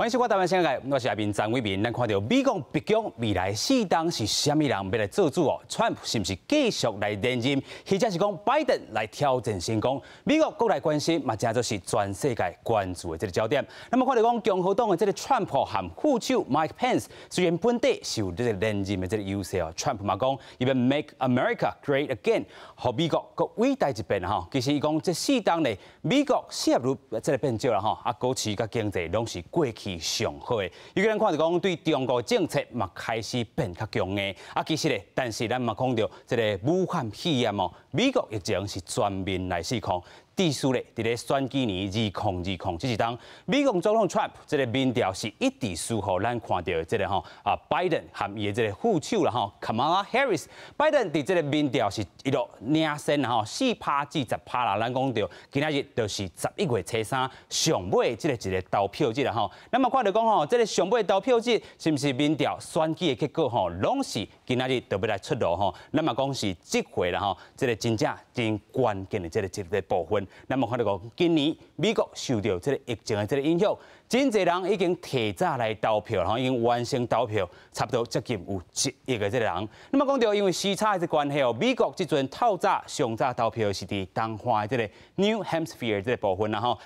歡迎收看《台灣聲界》，我是阿明張偉民。咱看著美國白宮未來四冬是啥物人欲來做主哦？川普是毋是繼續來連任，或者是講拜登來挑戰成功？美國國內關心嘛，誠做是全世界關注的這个焦點。那麼看著講共和黨的這个川普和副手 Mike Pence，雖然本底是有這个連任的這个優勢哦，川普嘛講伊欲 Make America Great Again，予美國閣偉大一遍吼。其實伊講這四冬咧，美國失業率這个變少啦吼，啊，股市佮經濟攏是過去上好的。尤其咱看著講對中國政策嘛開始變較強硬。啊，其實咧，但是咱嘛講著這个武漢肺炎哦，美國疫情是全面來失控。致使咧，佇咧選舉年2020這一冬，美國總統川普這个民調是一直輸予咱看著的這个吼啊，拜登和伊的這个副手啦吼，Kamala Harris。拜登佇這个民調是一路領先吼，4趴至10趴啦。咱講著今仔日就是11月初3上尾這个一个投票日啦吼。咱嘛看著講吼，這个上尾投票日是毋是民調選舉的結果吼，攏是今仔日就欲來出爐吼。咱嘛講是這回啦吼，這个真正真關鍵的這个一个部分。咱嘛看著講，今年美國受著這个疫情的這个影響，真濟人已經提早來投票，吼，已經完成投票，差不多接近有1億个這个人。那麼講著，因為時差的這關係哦，美國這陣透早上早投票是佇東岸的這个 New Hampshire 這个部分啦吼。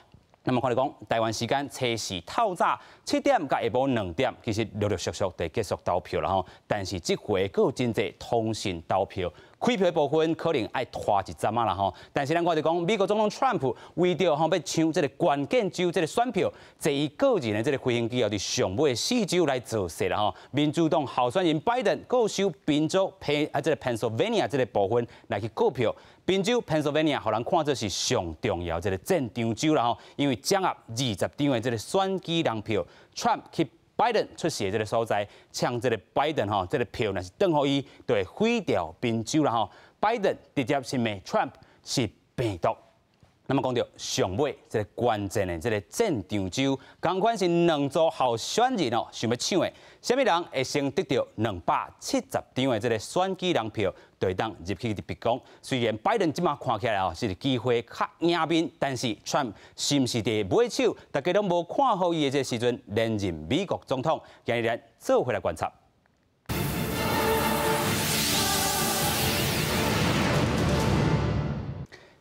那麼看著講，台灣時間初四透早7點到下晡2點，其實陸陸續續就結束投票啦吼。但是這回閣有真濟通訊投票。開票的部分可能愛拖一陣仔啦吼，但是咱看著講，美國總統川普為著吼欲搶這个關鍵州這个選票，坐伊個人的這个飛行機哦，佇上尾四州來造勢啦吼。民主黨候選人拜登閣受賓州彭啊這个 Pennsylvania 這个部分來去告票，賓州 Pennsylvania 予人看做是上重要這个戰場州啦吼，因為掌握20張的這个選舉人票，川普去拜登出世的這个所在，搶這个拜登吼，這个票若是轉予伊，就會毀掉賓州啦吼。拜登直接是罵 Trump 是病毒。那麼講著上尾這个關鍵的這个戰場州，仝款是兩組候選人哦，想欲搶的，啥物人會先得著270張的這个選舉人票，就會當入去佇白宮。雖然拜登這馬看起來哦是機會較贏面，但是 Trump 是毋是佇尾手，大家攏無看好伊的這个時陣連任美國總統？今日咱做伙來觀察。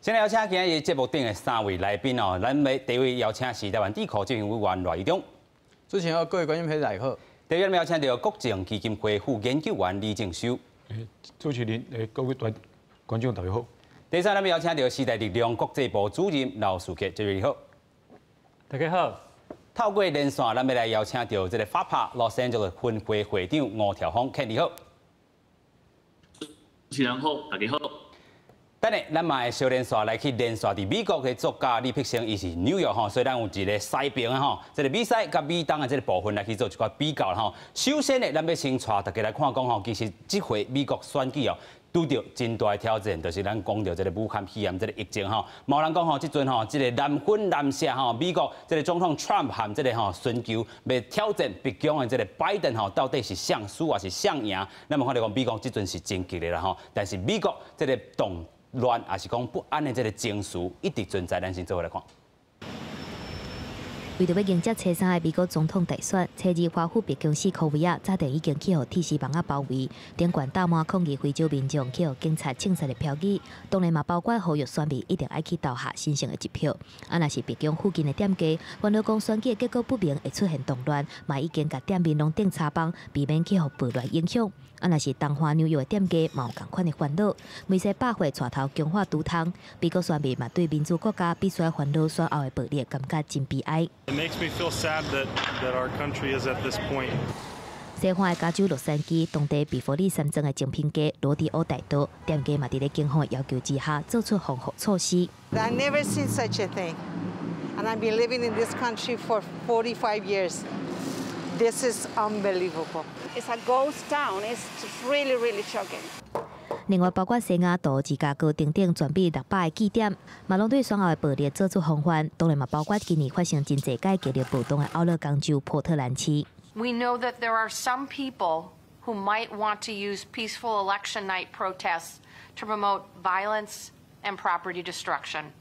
先來邀請今日節目頂的三位來賓哦，咱欲第一位邀請是台灣智庫執行委員賴怡忠。主持人好，各位觀眾朋友大家好。第二位邀請著國政基金會副研究員李正修。主持人，各位觀眾大家好。第三，咱欲邀請著時代力量國際部主任劉士傑，這位你好。大家好。透過連線，咱欲來邀請著這个 FAPA 洛杉磯的分會會長吳朝峰，Ken 你好。主持人好，大家好。等下，咱嘛會小連線來去連線佇美國的作家李碧生，伊是紐約吼，所以咱有一个西爿吼，這个美西佮美東的這个部分來去做一寡比較吼。首先呢，咱欲先帶大家來看講吼，其實這回美國選舉哦，拄著真大的挑戰，就是咱講著這个武漢肺炎這个疫情吼。嘛有人講吼，這陣吼，這个難分難捨吼，美國這个總統 Trump 和這个吼尋求欲挑戰白宮的這个拜登吼，到底是誰輸還是誰贏？咱嘛看著講美國這陣是真激烈啦吼，但是美國這个動亂抑是講不安的這个情緒一直存在，咱先做伙來看。為著欲迎接初三的美國總統大選，初二華府白宮四箍圍仔，早前已經去予鐵絲網仔包圍，頂懸大滿抗議非洲民眾去予警察槍殺的標語，當然嘛包括呼籲選民一定愛去投下神聖的一票。啊，若是白宮附近的店家，煩惱講選舉的結果不明會出現動亂，嘛已經共店面攏釘柴枋，避免去予暴亂影響。啊，若是東岸紐約的店家嘛有仝款的煩惱，梅西百貨帶頭強化除蟲，美國選民嘛對民主國家必須煩惱選後的暴力，感覺真悲哀。 It makes me feel sad that our country is at this point. 西岸的加州洛杉磯，當地比佛利山莊的精品街羅迪歐大道，店家嘛佇咧警方的要求之下，做出防護措施。 I've never seen such a thing, and I've been living in this country for 45 years. This is unbelievable. It's a ghost town. It's really, really shocking. 另外，包括西雅圖、芝加哥等等全美600个據點，嘛攏對選後的暴力做出防範。當然嘛，包括今年發生真濟改激烈暴動的奧勒岡州波特蘭市。 We know that there are some people who might want to use peaceful election night protests to promote violence and property destruction.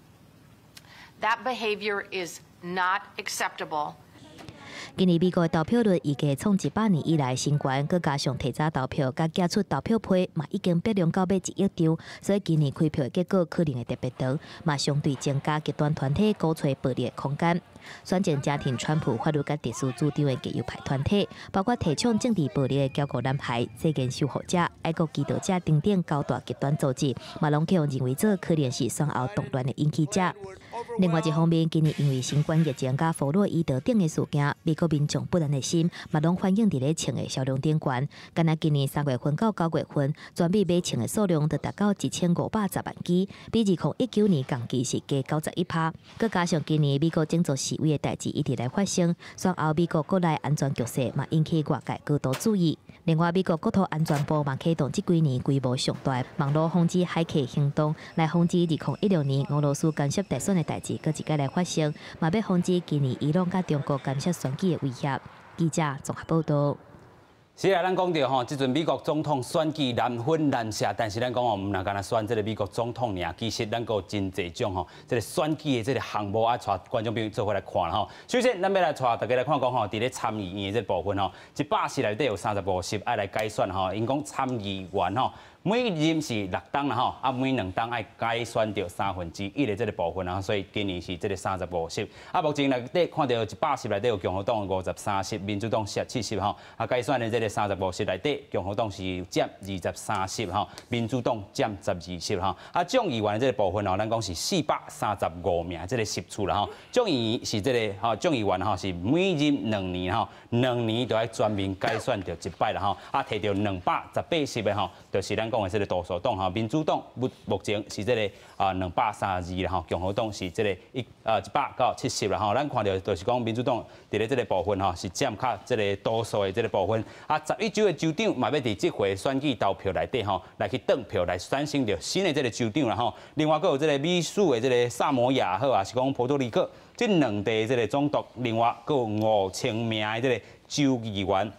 That behavior is not acceptable. 今年美國的投票率預計創100年以來新懸，閣加上提早投票佮寄出投票批嘛已經逼量到欲1億張，所以今年開票的結果可能會特別長，嘛相對增加極端團體鼓吹暴力的空間。選前誠挺川普法律佮秩序主張的極右派團體，包括提倡政治暴力的驕傲男孩、制言守護者、愛國祈禱者等等九大極端組織，嘛攏予認為做可能是選後動亂的引起者。另外一方面，今年因為新冠疫情佮佛洛伊德等的事件，美國民眾不安的心嘛攏反映佇咧銃的銷量頂懸。干焦今年3月份到9月份，全美買槍的數量就達到1510萬支，比2019年同期是加91%。閣加上今年美國種族示威的代誌一直來發生，選後美國國內安全局勢嘛引起外界高度注意。另外，美國國土安全部嘛啟動這幾年規模上大網路防止駭客行動，來防止2016年俄羅斯干涉大選的代誌閣一擺來發生，嘛欲防止今年伊朗佮中國干涉選舉的威脅。記者綜合報道。是啊，咱講著吼，這陣美國總統選舉難分難捨，但是咱講吼，毋若干焦選這个美國總統爾，其實咱閣有真濟種吼，這个選舉的這个項目愛帶觀眾朋友做伙來看吼。首先，咱欲來帶大家來看講吼，佇咧參議院的這个部分吼，100席內底有35席愛來改選吼，𪜶講參議員吼，每任是6冬啦吼，啊每2冬愛改選著1/3的這个部分啊，所以今年是這个35席。啊，目前內底看著100席內底有共和黨53席，民主黨47席吼，啊改選的這个35席內底，共和黨是佔23席吼，民主黨佔12席吼。啊，眾議員的這个部分吼，咱講是435名這个席次啦吼。眾議員是這个吼，眾議員吼是每任2年吼，2年就愛全面改選著一擺啦吼。啊，提著218席的吼，就是咱講的這个多數黨吼，民主黨目前是這个啊232啦吼，共和黨是這个170啦吼。咱看著就是講民主黨佇咧這个部分吼是佔較這个多數的這个部分。啊，11州的州長嘛欲佇這回選舉投票內底吼來去轉票來產生著新的這个州長啦吼。另外，閣有這个美屬的這个薩摩亞好，抑是講波多黎各這兩地這个總督，另外閣有5000名的這个州議員。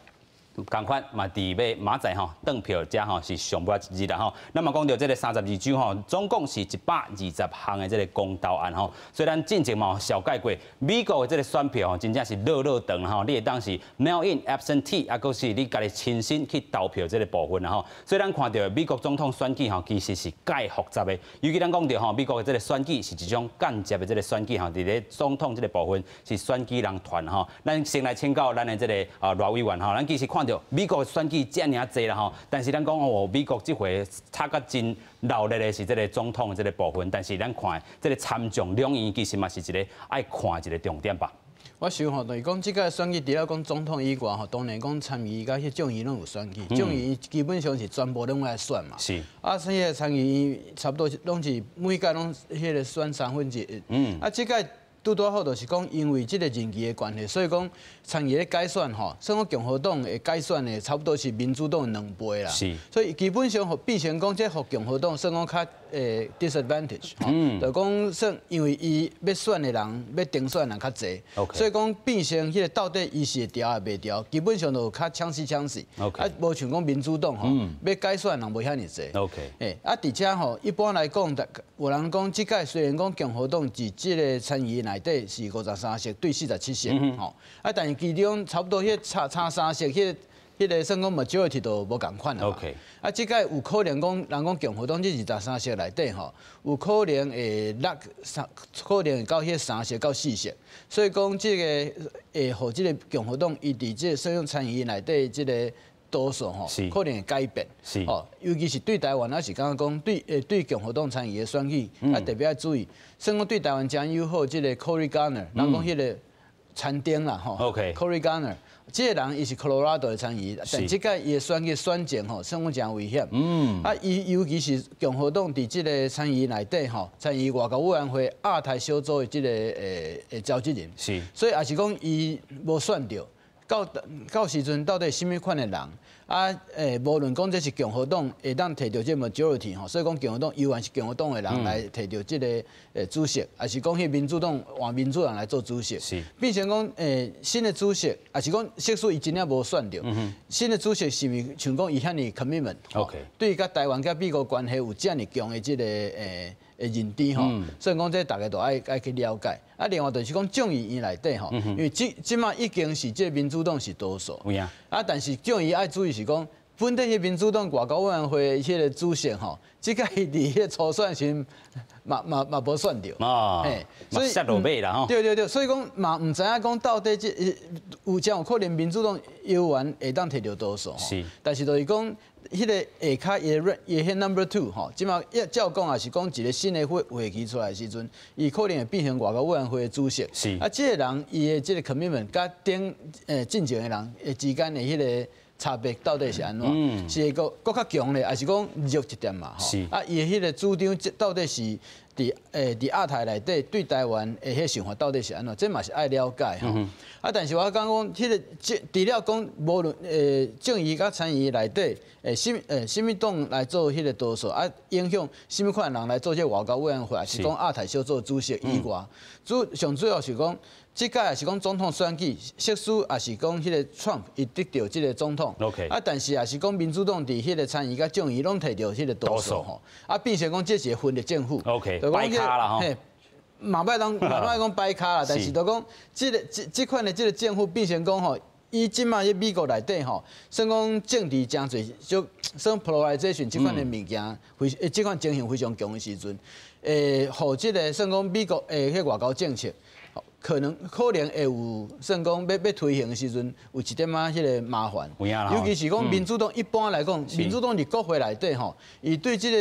仝款嘛，佇欲明仔載吼，轉票遮吼是上尾一日啦吼。咱嘛講著這个32州吼，總共是120項的這个公投案吼。所以咱進前嘛有紹介過，美國的這个選票吼，真正是落落長吼。你會當是 mail in absentee，啊，閣是你家己親身去投票這个部分啦吼。所以咱看著美國總統選舉吼，其實是蓋複雜的。尤其咱講著吼，美國的這个選舉是一種間接的這个選舉吼，佇咧總統這个部分是選舉人團吼。咱先來請教咱的這个啊賴委員吼，咱其實看著美國選舉遮爾濟啦吼，但是咱講哦，美國這回吵甲真鬧熱的是這个總統的這个部分，但是咱看這个參眾兩院其實嘛是一个愛看一个重點吧。我想吼，就是講這個選舉除了講總統以外吼，當然講參議院佮彼眾議院攏有選舉，眾議院基本上是全部攏來選嘛。啊，所以參議院差不多攏是每屆攏彼个選1/3。啊，這屆拄拄好就是講，因為這个任期的關係，所以講參議院改選吼，算講共和黨會改選的差不多是民主黨的2倍啦。所以基本上予變成講，這予共和黨算講較disadvantage，就講算因為伊欲選的人，欲當選的人較濟，所以講變成彼个到底伊是會牢抑袂牢，基本上就較搶死搶死。啊，無像講民主黨吼，欲改選的人無遐爾濟。 啊，佇遮吼，一般來講，有人講這屆雖然講共和黨佇這个參議院內底是53席對47席，吼，啊，但是其中差不多彼差差3席，彼個算講 majority 都無仝款啦。 啊，這屆有可能講，人講共和黨這23席內底吼，有可能會落三，可能會到彼3席到4席，所以講這个會予這个共和黨伊佇這个算用參議院內底這个多數吼，可能會改變。吼，尤其是對台灣，我是感覺講對共和黨參議的選舉，啊特別愛注意。算講對台灣誠友好，這个 Cory Gardner，人講彼个餐廳啦吼。 Cory Gardner，這个人伊是 Colorado 的參議員，但這屆伊的選舉選情吼，算講誠危險。啊，伊尤其是共和黨佇這个參議院內底吼，參議院外交委員會亞太小組的這个召集人。所以也是講伊無選著。到時陣到底啥物款的人啊？無論講這是共和黨會當提著這 majority 吼，所以講共和黨猶原是共和黨的人來提著這个主席，抑是講彼民主黨換民主人來做主席。變成講新的主席，抑是講即使伊真正無選著，新的主席是毋是像講伊遐爾 commitment？對佮台灣佮美國關係有遮爾強的這个的認知吼，所以講這大家都愛去了解。啊，另外就是講眾議院內底吼，因為這馬已經是這民主黨是多數，啊，但是眾議院愛注意是講，本底彼民主黨外交委員會彼個主席吼，這屆佇彼個初選時嘛無選著，嘿，所以落尾啦吼。對對對，所以講嘛毋知影講到底這有真有可能民主黨猶原會當提著多數，但是就是講彼個下跤伊彼 number two 吼，這馬照講也是講一個新的會期出來的時陣，伊可能會變成外交委員會的主席。啊，這個人伊的這個 commitment 佮頂進前的人之間的彼個差別到底是按怎？是會閣閣較強咧，還是講弱一點嘛？啊，伊的彼個主張到底是佇亞太內底對台灣的彼想法到底是按怎？這嘛是愛了解吼。啊，但是我感覺講，彼個除了講無論眾議佮參議內底啥物黨來做彼個多數，啊，影響啥物款人來做這外交委員會，還是講亞太小組主席以外，上主要是講，這屆也是講總統選舉，即使也是講彼個 Trump 伊得著這個總統，啊，但是也是講民主黨佇彼個參議佮眾議攏提著彼個多數吼，啊，變成講這是個分裂政府，OK，擺跤啦吼，嘛歹當嘛歹講擺跤啦，但是就講這個這款的這個政府變成講吼，以這馬佇美國內底吼，算講政治誠濟，就算 polarization 這款的物件，非這款情形非常強的時陣，會予這個算講美國的彼外交政策，可能會有算講欲推行的時陣，有一點仔彼個麻煩。尤其是講民主黨一般來講，民主黨佇國會內底吼，伊對這個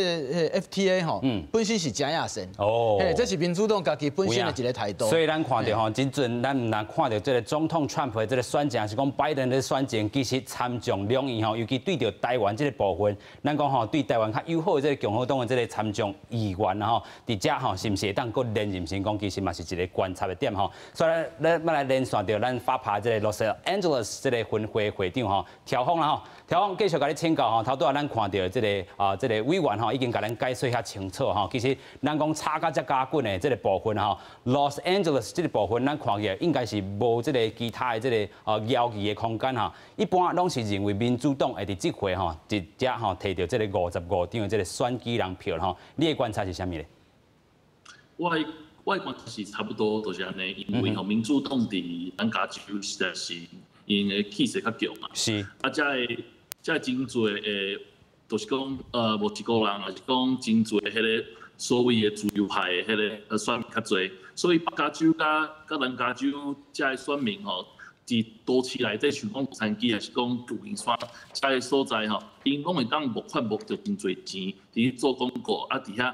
FTA 吼，本身是誠野心。嘿，這是民主黨家己本身的一個態度。所以咱看著吼，這陣咱毋但看著這個總統川普的這個選情，是講拜登的選情，其實參眾兩院吼，尤其對著台灣這個部分，咱講吼對台灣較友好的這個共和黨的這個參眾議員吼，佇遮吼是毋是會當閣連任成功，其實嘛是一個觀察的點吼。所以咱欲來連線著咱法拍這個 Los Angeles 這個分會會長吼，喬峰啦吼，喬峰繼續共你請教吼，頭拄仔咱看著這個啊，這個委員吼已經共咱解說遐清楚吼。其實咱講吵甲遮加緊的這個部分吼，Los Angeles 這個部分咱看起來應該是無這個其他的這個啊猶豫的空間吼。一般攏是認為民主黨會佇這回吼直接吼提著這個55張的這個選舉人票吼。你的觀察是啥物咧？我的觀察是差不多，就是按呢，因為吼民主黨佇咱加州實在是𪜶的氣勢較強嘛。啊，遮的真濟的，就是講墨西哥人，抑是講真濟彼個所謂的自由派的彼個選民較濟，所以北加州佮南加州遮的選民吼，佇都市內底，像講洛杉磯，抑是講舊金山遮的所在吼，𪜶攏會當募款募著真濟錢，佇做廣告，啊，佇遐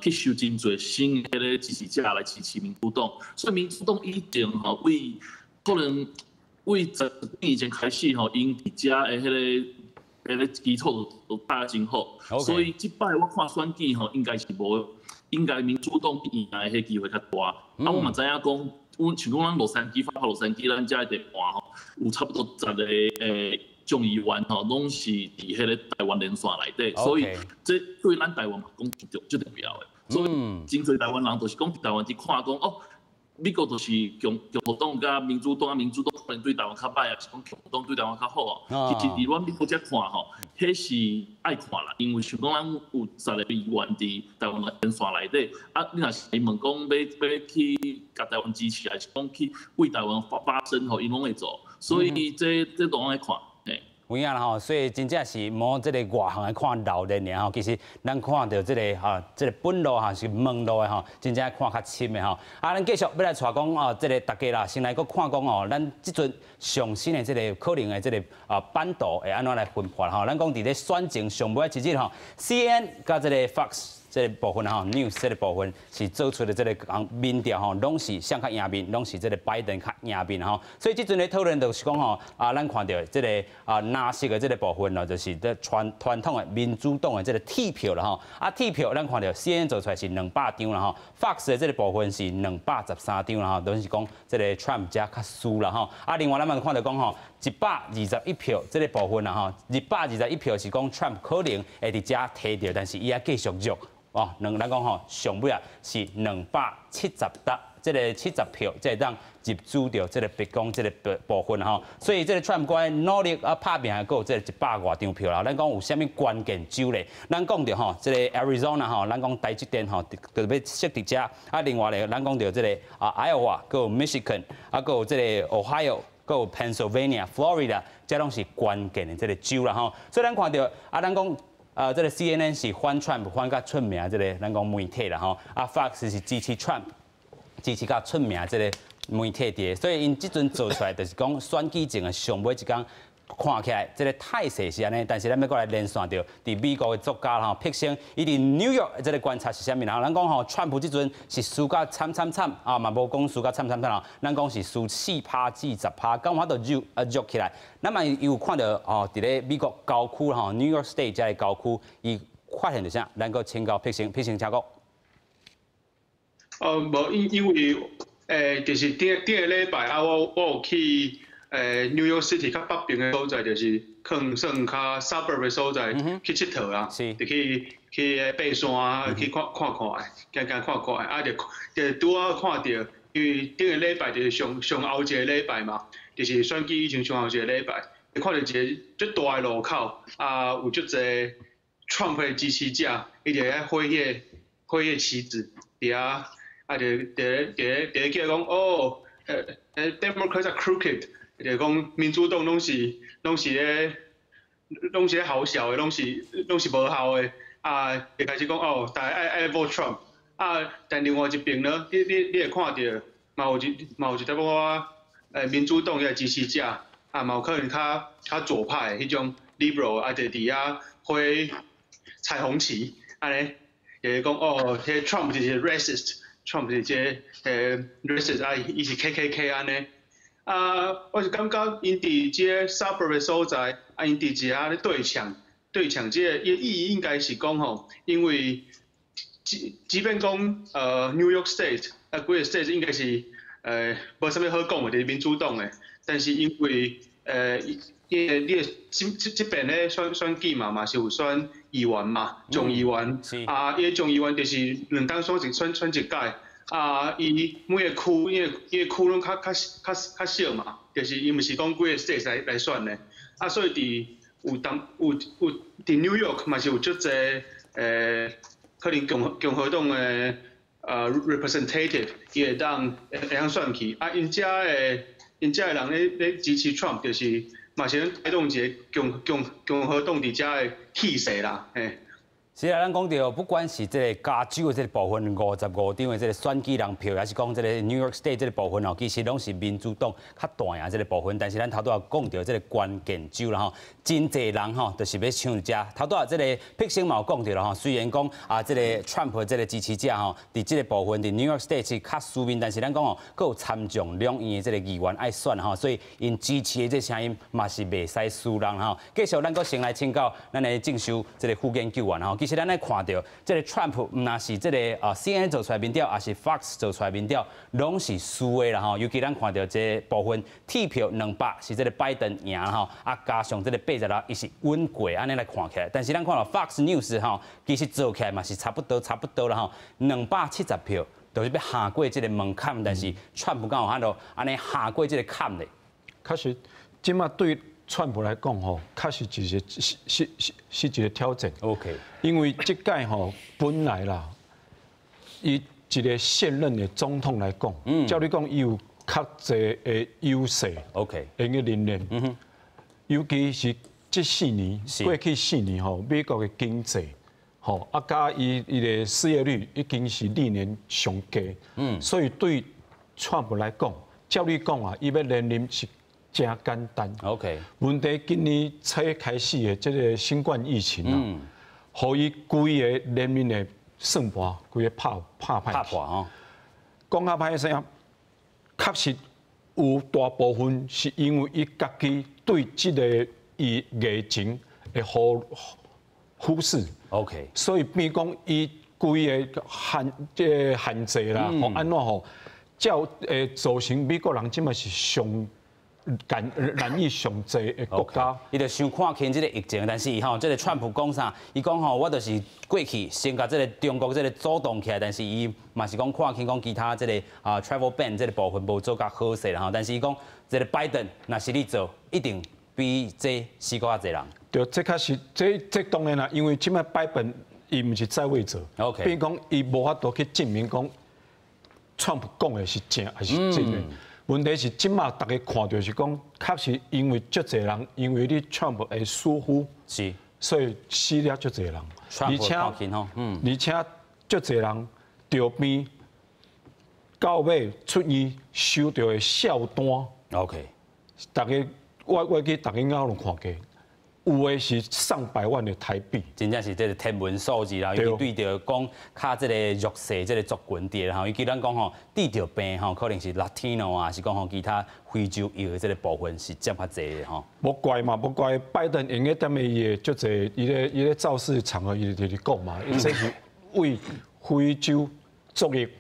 吸收真濟新的彼個支持者來支持民主黨，所以民主黨以前吼為可能為10年前開始吼，𪜶佇遮的彼個基礎都打真好，所以這擺我看選舉吼，應該是無，應該民主黨贏的彼機會較大。啊，我嘛知影講，阮像講咱洛杉磯，法拍洛杉磯，咱遮的地盤吼，有差不多10個眾議員吼，攏是佇彼個台灣連線內底，所以這對咱台灣嘛講足足重要的。所以真濟台灣人就是講台灣佇看講哦，美國就是共和黨佮民主黨，民主黨可能對台灣較歹，抑是講共和黨對台灣較好哦。其實佇阮美國遮看吼，彼是愛看啦，因為像講咱有十個議員佇台灣連線內底，啊，你若是問講欲去共台灣支持，抑是講去為台灣發聲吼，𪜶攏會做，所以這攏愛看。有影啦吼，所以真正是無這個外行來看鬧熱爾吼。其實咱看著這個吼，這個本路吼是門路的吼，真正看較深的吼。啊，咱繼續欲來帶講哦，這個大家啦，先來閣看講哦，咱這陣上新的這個可能的這個啊版圖會按怎來分配吼？咱講佇咧選前上尾一日吼，CNN 佮這個 Fox 這個部分吼，News 這個部分是做出的這個民調吼，攏是誰較贏面，攏是這個拜登較贏面吼。所以這陣咧討論就是講吼，啊，咱看著這個啊藍色的這個部分咯，就是這傳統的民主黨的這個鐵票啦吼。啊，鐵票咱看著 CNN 做出來是200張啦吼，Fox 的這個部分是213張啦吼，都是講這個 Trump 遮較輸啦吼。啊，另外咱嘛看著講吼，121票這個部分啦吼，121票是講 Trump 可能會佇遮提著，但是伊猶繼續弱。哦，咱講吼，上尾啊是兩百七十搭，這个70票，才會當入主著這个白宮這个部分吼。所以這个川普努力啊拍拚，閣有這个100外張票啦。咱講有啥物關鍵州咧？咱講著吼，這个 Arizona 吼，咱講台積電吼，就欲設佇遮。啊，另外咧，咱講著這个啊，Iowa，閣有 Michigan，啊，閣有這个 Ohio，閣有 Pennsylvania、Florida，這攏是關鍵的這个州啦吼。所以咱看著啊，咱講啊，這个 CNN 是反川普反甲出名這个咱講媒體啦吼。啊，Fox 是支持川普，支持甲出名這个媒體佇，所以𪜶這陣做出來就是講選舉前的上尾一工。看起來這个態勢是按呢，但是咱欲閣來連線著佇美國的作家吼，柏生，伊佇紐約這个觀察是啥物？然後咱講吼，川普這陣是輸甲慘慘慘啊，嘛無講輸甲慘慘慘啦，咱講是輸4趴至10趴，敢有法度弱啊弱起來。咱嘛有看著哦，佇咧美國郊區吼，New York State 這个郊區，伊發現著啥？咱閣請教柏生，柏生請講。哦，無因為就是頂頂个禮拜啊，我有去New York City 較北邊的所在，就是可能算較 suburb 的所在去𨑨迌啦，就去爬山去看看看的，行行看看的，啊就拄好看著，因為頂个禮拜就是上上後一个禮拜嘛，就是選舉以前上後一个禮拜，就看著一个足大的路口，啊有足濟 Trump 的支持者，伊就咧揮彼個旗子，佇遐，啊就佇咧叫講哦，Democrats are crooked。就講民主黨攏是咧姣痟的，攏是無效的，啊，就開始講哦，大家愛 vote Trump，啊，但另外一邊呢，你會看著，嘛有一淡薄仔民主黨的支持者，啊，嘛有可能較左派的彼種 liberal，啊，就佇遐揮彩虹旗，按呢，就是講哦，彼個 Trump 就是 racist，Trump 是這个racist，啊，伊是 KKK 按呢。啊，我是感覺𪜶佇這个 suburb 的所在，啊，𪜶佇遮咧對嗆，對嗆這个伊意義應該是講吼，因為即便講New York State 啊，規个 state 應該是無啥物好講的，就是民主黨的，但是因為伊個你的這邊咧選舉嘛，嘛是有選議員嘛，眾議員，啊，伊个眾議員就是2冬選一屆。啊，伊每个區，伊个區攏較小嘛，就是伊毋是講規个 state 來選的，啊，所以佇有當有有佇 New York 嘛是有足濟可能共和黨的representative，伊會當選去，啊，𪜶遮的人咧支持 Trump，就是嘛是帶動一个共和黨佇遮的氣勢啦，嘿。是啊，咱講著，不管是這个加州的這个部分55張的這个選舉人票，還是講這个 New York State 這个部分哦，其實攏是民主黨較大贏這个部分。但是咱頭拄仔講著這个關鍵州啦吼，真濟人吼，就是欲搶遮。頭拄仔這个柏生嘛有講著啦吼，雖然講啊，這个 Trump 這个支持者吼，佇這个部分佇 New York State 是較輸面，但是咱講哦，閣有參眾兩院的這个議員愛選吼，所以𪜶支持的這聲音嘛是袂使輸人吼。繼續，咱閣先來請教咱的正修這个副研究員吼。其實咱來看著，這个 Trump 毋但是這个啊 CNN 做出來民調，抑是 Fox 做出來民調，攏是輸的啦吼。尤其咱看著這部分鐵票200是這个拜登贏吼，啊加上這个86，伊是穩過，按呢來看起來。但是咱看著 Fox News 吼，其實做起來嘛是差不多差不多啦吼，270票，就是欲跨過這个門檻，但是川普敢有法度按呢跨過這个坎咧？確實，這馬對川普來講吼，確實是一個挑戰。 因為這屆吼本來啦，以一個現任的總統來講，照理講伊有較濟的優勢。 會用連任。尤其是這四年，過去四年吼，美國的經濟吼啊，佮伊的失業率已經是歷年上低。所以對川普來講，照理講啊，伊欲連任是誠簡單。 問題今年初開始的這个新冠疫情啊，予伊規个連任的算盤，規个拍歹。拍破吼。講較歹聲，確實有大部分是因為伊家己對這个伊疫情的忽視。 所以變講伊規个這個限制啦，予按怎吼，才會造成美國人這馬是上染疫上濟的國家。伊就傷看輕這个疫情，但是吼，這个川普講啥？伊講吼，我就是過去先共這个中國這个阻擋起來，但是伊嘛是講看輕講其他這个travel ban 這个部分無做較好勢啦吼。但是伊講這个拜登若是你做，一定比這死閣較濟人。對，這確實，這當然啦，因為這擺拜登伊毋是在位者變講伊無法度去證明講川普講的是正還是真的。問題是，這馬大家看著是講，確實因為足濟人，因為你川普的疏忽，所以死了足濟人。而且足濟人著病到尾出院收著的數單。 逐家我記逐家應該攏看過。有的是上百萬的台幣，真正是這个天文數字啦。尤其對著講較這个弱勢這个族群佇吼，尤其咱講吼，得著病吼，可能是 Latino 啊，是講吼其他非洲裔的這个部分是佔較濟的吼。無怪嘛，無怪拜登用個踮咧伊的足濟，伊咧造勢場合，伊就佇講嘛，這是為非洲族裔的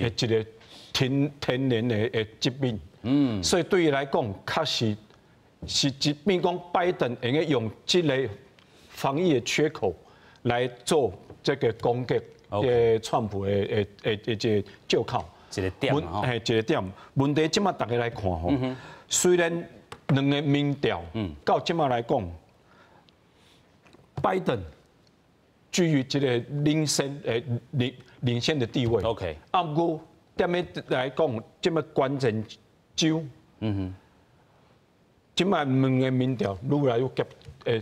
一个天然的疾病。所以對伊來講，確實。是，即變講拜登會用用這个防疫的缺口來做這个攻擊，川普的這個借口。一个點吼。嘿，一个點。問題這馬逐家來看吼，雖然兩个民調，到這馬來講，拜登居於這个領先的地位。 啊，毋過踮咧來講，這馬關鍵州。這擺兩个民調愈來愈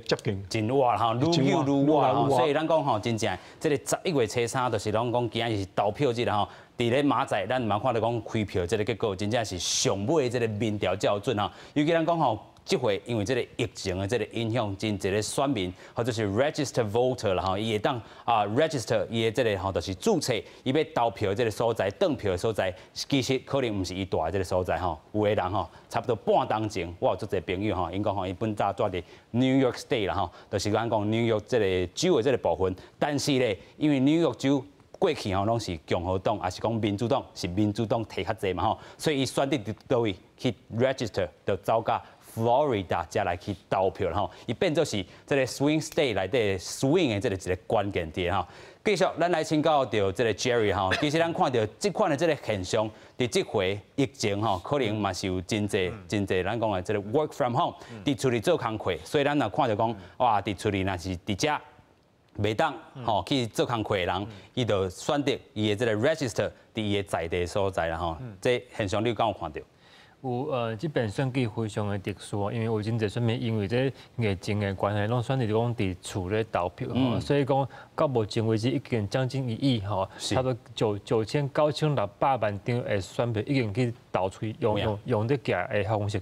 接近，真熱吼，愈久愈熱吼，所以咱講吼，真正這个11月初3，就是攏講今仔日是投票日啦吼。佇咧明仔載，咱嘛看著講開票這个結果，真正是上尾這个民調才有準吼。尤其咱講吼，這回因為這个疫情的這个影響，真濟个選民或者是 register voter 啦吼，伊會當register 伊的這个吼，就是註冊伊欲投票的這个所在，轉票的所在，其實可能毋是伊蹛的這个所在吼。有的人吼，差不多半鐘前，我有足濟朋友吼，𪜶講吼，伊本早蹛佇 New York State 啦吼，就是咱講 New York 這个州的這个部分，但是咧，因為 New York 州過去吼攏是共和黨，抑是講民主黨，是民主黨提較濟嘛吼，所以伊選擇佇佗位去 register，就走到 Florida 才來去投票啦吼，伊變做是這个 swing state 內底 swing 的這个一个關鍵點吼。繼續，咱來請教著這个 Jerry 吼，其實咱看著這款的這个現象，佇這回疫情吼，可能嘛是有真濟真濟，咱講的這个 work from home，佇厝裡做工課，所以咱若看著講，哇，佇厝裡若是佇遮袂當吼去做工課的人，伊就選擇伊的這个 register 佇伊的在地所在啦吼。這現象你敢有看著？有這擺選舉非常的特殊，因為有真濟選民因為這疫情的關係，攏選擇講佇厝咧投票吼，所以講到目前為止已經將近1億吼，差不多9996萬張的選票已經去投出去，用這寄的方式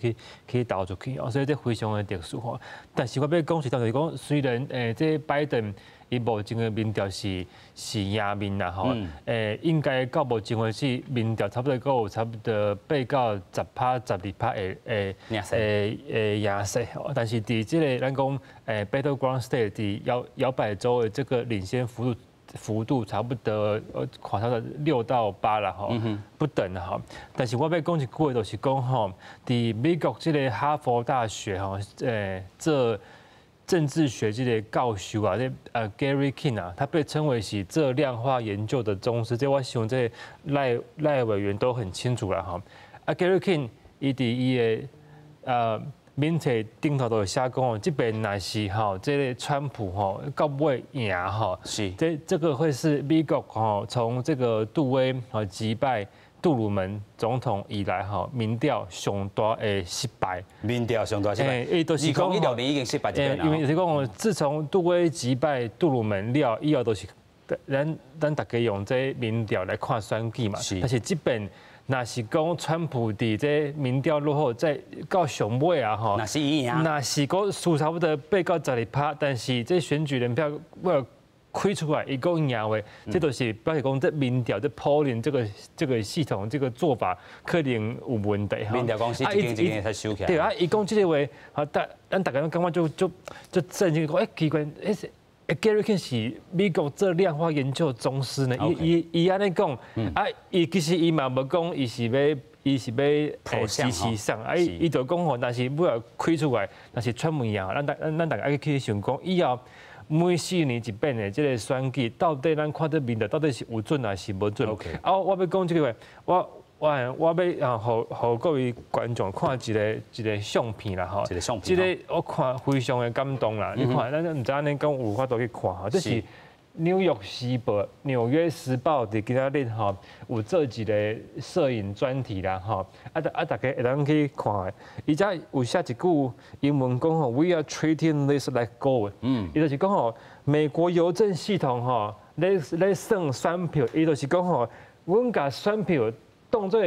去投出去，所以這非常的特殊吼。但是我欲講是，就是講雖然這拜登伊目前的民調是贏面啦吼，應該到目前為止民調差不多閣有差不多8到10%、12%的贏勢，但是佇這个咱講Battleground State 佇搖擺州的這个領先幅度差不多，看差不多6到8啦吼，不等吼。但是我欲講一句話，就是講吼，佇美國這个哈佛大學吼，做政治學這个教授啊，這Gary King 啊，他被稱為是做量化研究的宗師，這我想這賴委員都很清楚啦吼。啊，Gary King 伊佇伊的面冊頂頭都寫講哦，這擺若是吼，這个川普吼到尾贏吼，這個會是美國吼從這個杜威吼擊敗杜魯門總統以來吼民調上大的失敗。民調上大失敗。伊都是講2016年已經失敗一遍。因為是講，自從杜威擊敗杜魯門了以後，都是咱大家用這民調來看選舉嘛。但是這擺若是講川普佇這民調落後，再到上尾啊吼，若是伊贏，若是講輸差不多8到12%，但是這選舉人票為開出來，伊閣贏話，這都是表示講這民調這 polling 這個系統這個做法可能有問題。民調公司一間一間才收起來。對啊，伊講這個話，啊，咱大家攏感覺就震驚，講欸奇怪，欸 Gary King 是美國做量化研究宗師呢，伊按呢講，啊，伊其實伊嘛無講，伊是欲伊是欲支持啥，啊伊就講吼，若是尾仔開出來，若是川普贏，咱大家愛去想講，以後每4年一遍的這個選舉，到底咱看著民調到底是有準還是無準？啊，我欲講這句話，我欲啊，予各位觀眾看一個相片啦，吼，一個相片，這個我看非常的感動啦。你看，咱毋知按呢講有法度去看吼，這是紐約時報、紐約時報佇今仔日吼有做一個攝影專題啦，吼，啊大家會當去看。伊遮有寫一句英文講吼，We are treating this like gold。伊就是講吼，美國郵政系統吼，咧算選票，伊就是講吼，阮共選票當做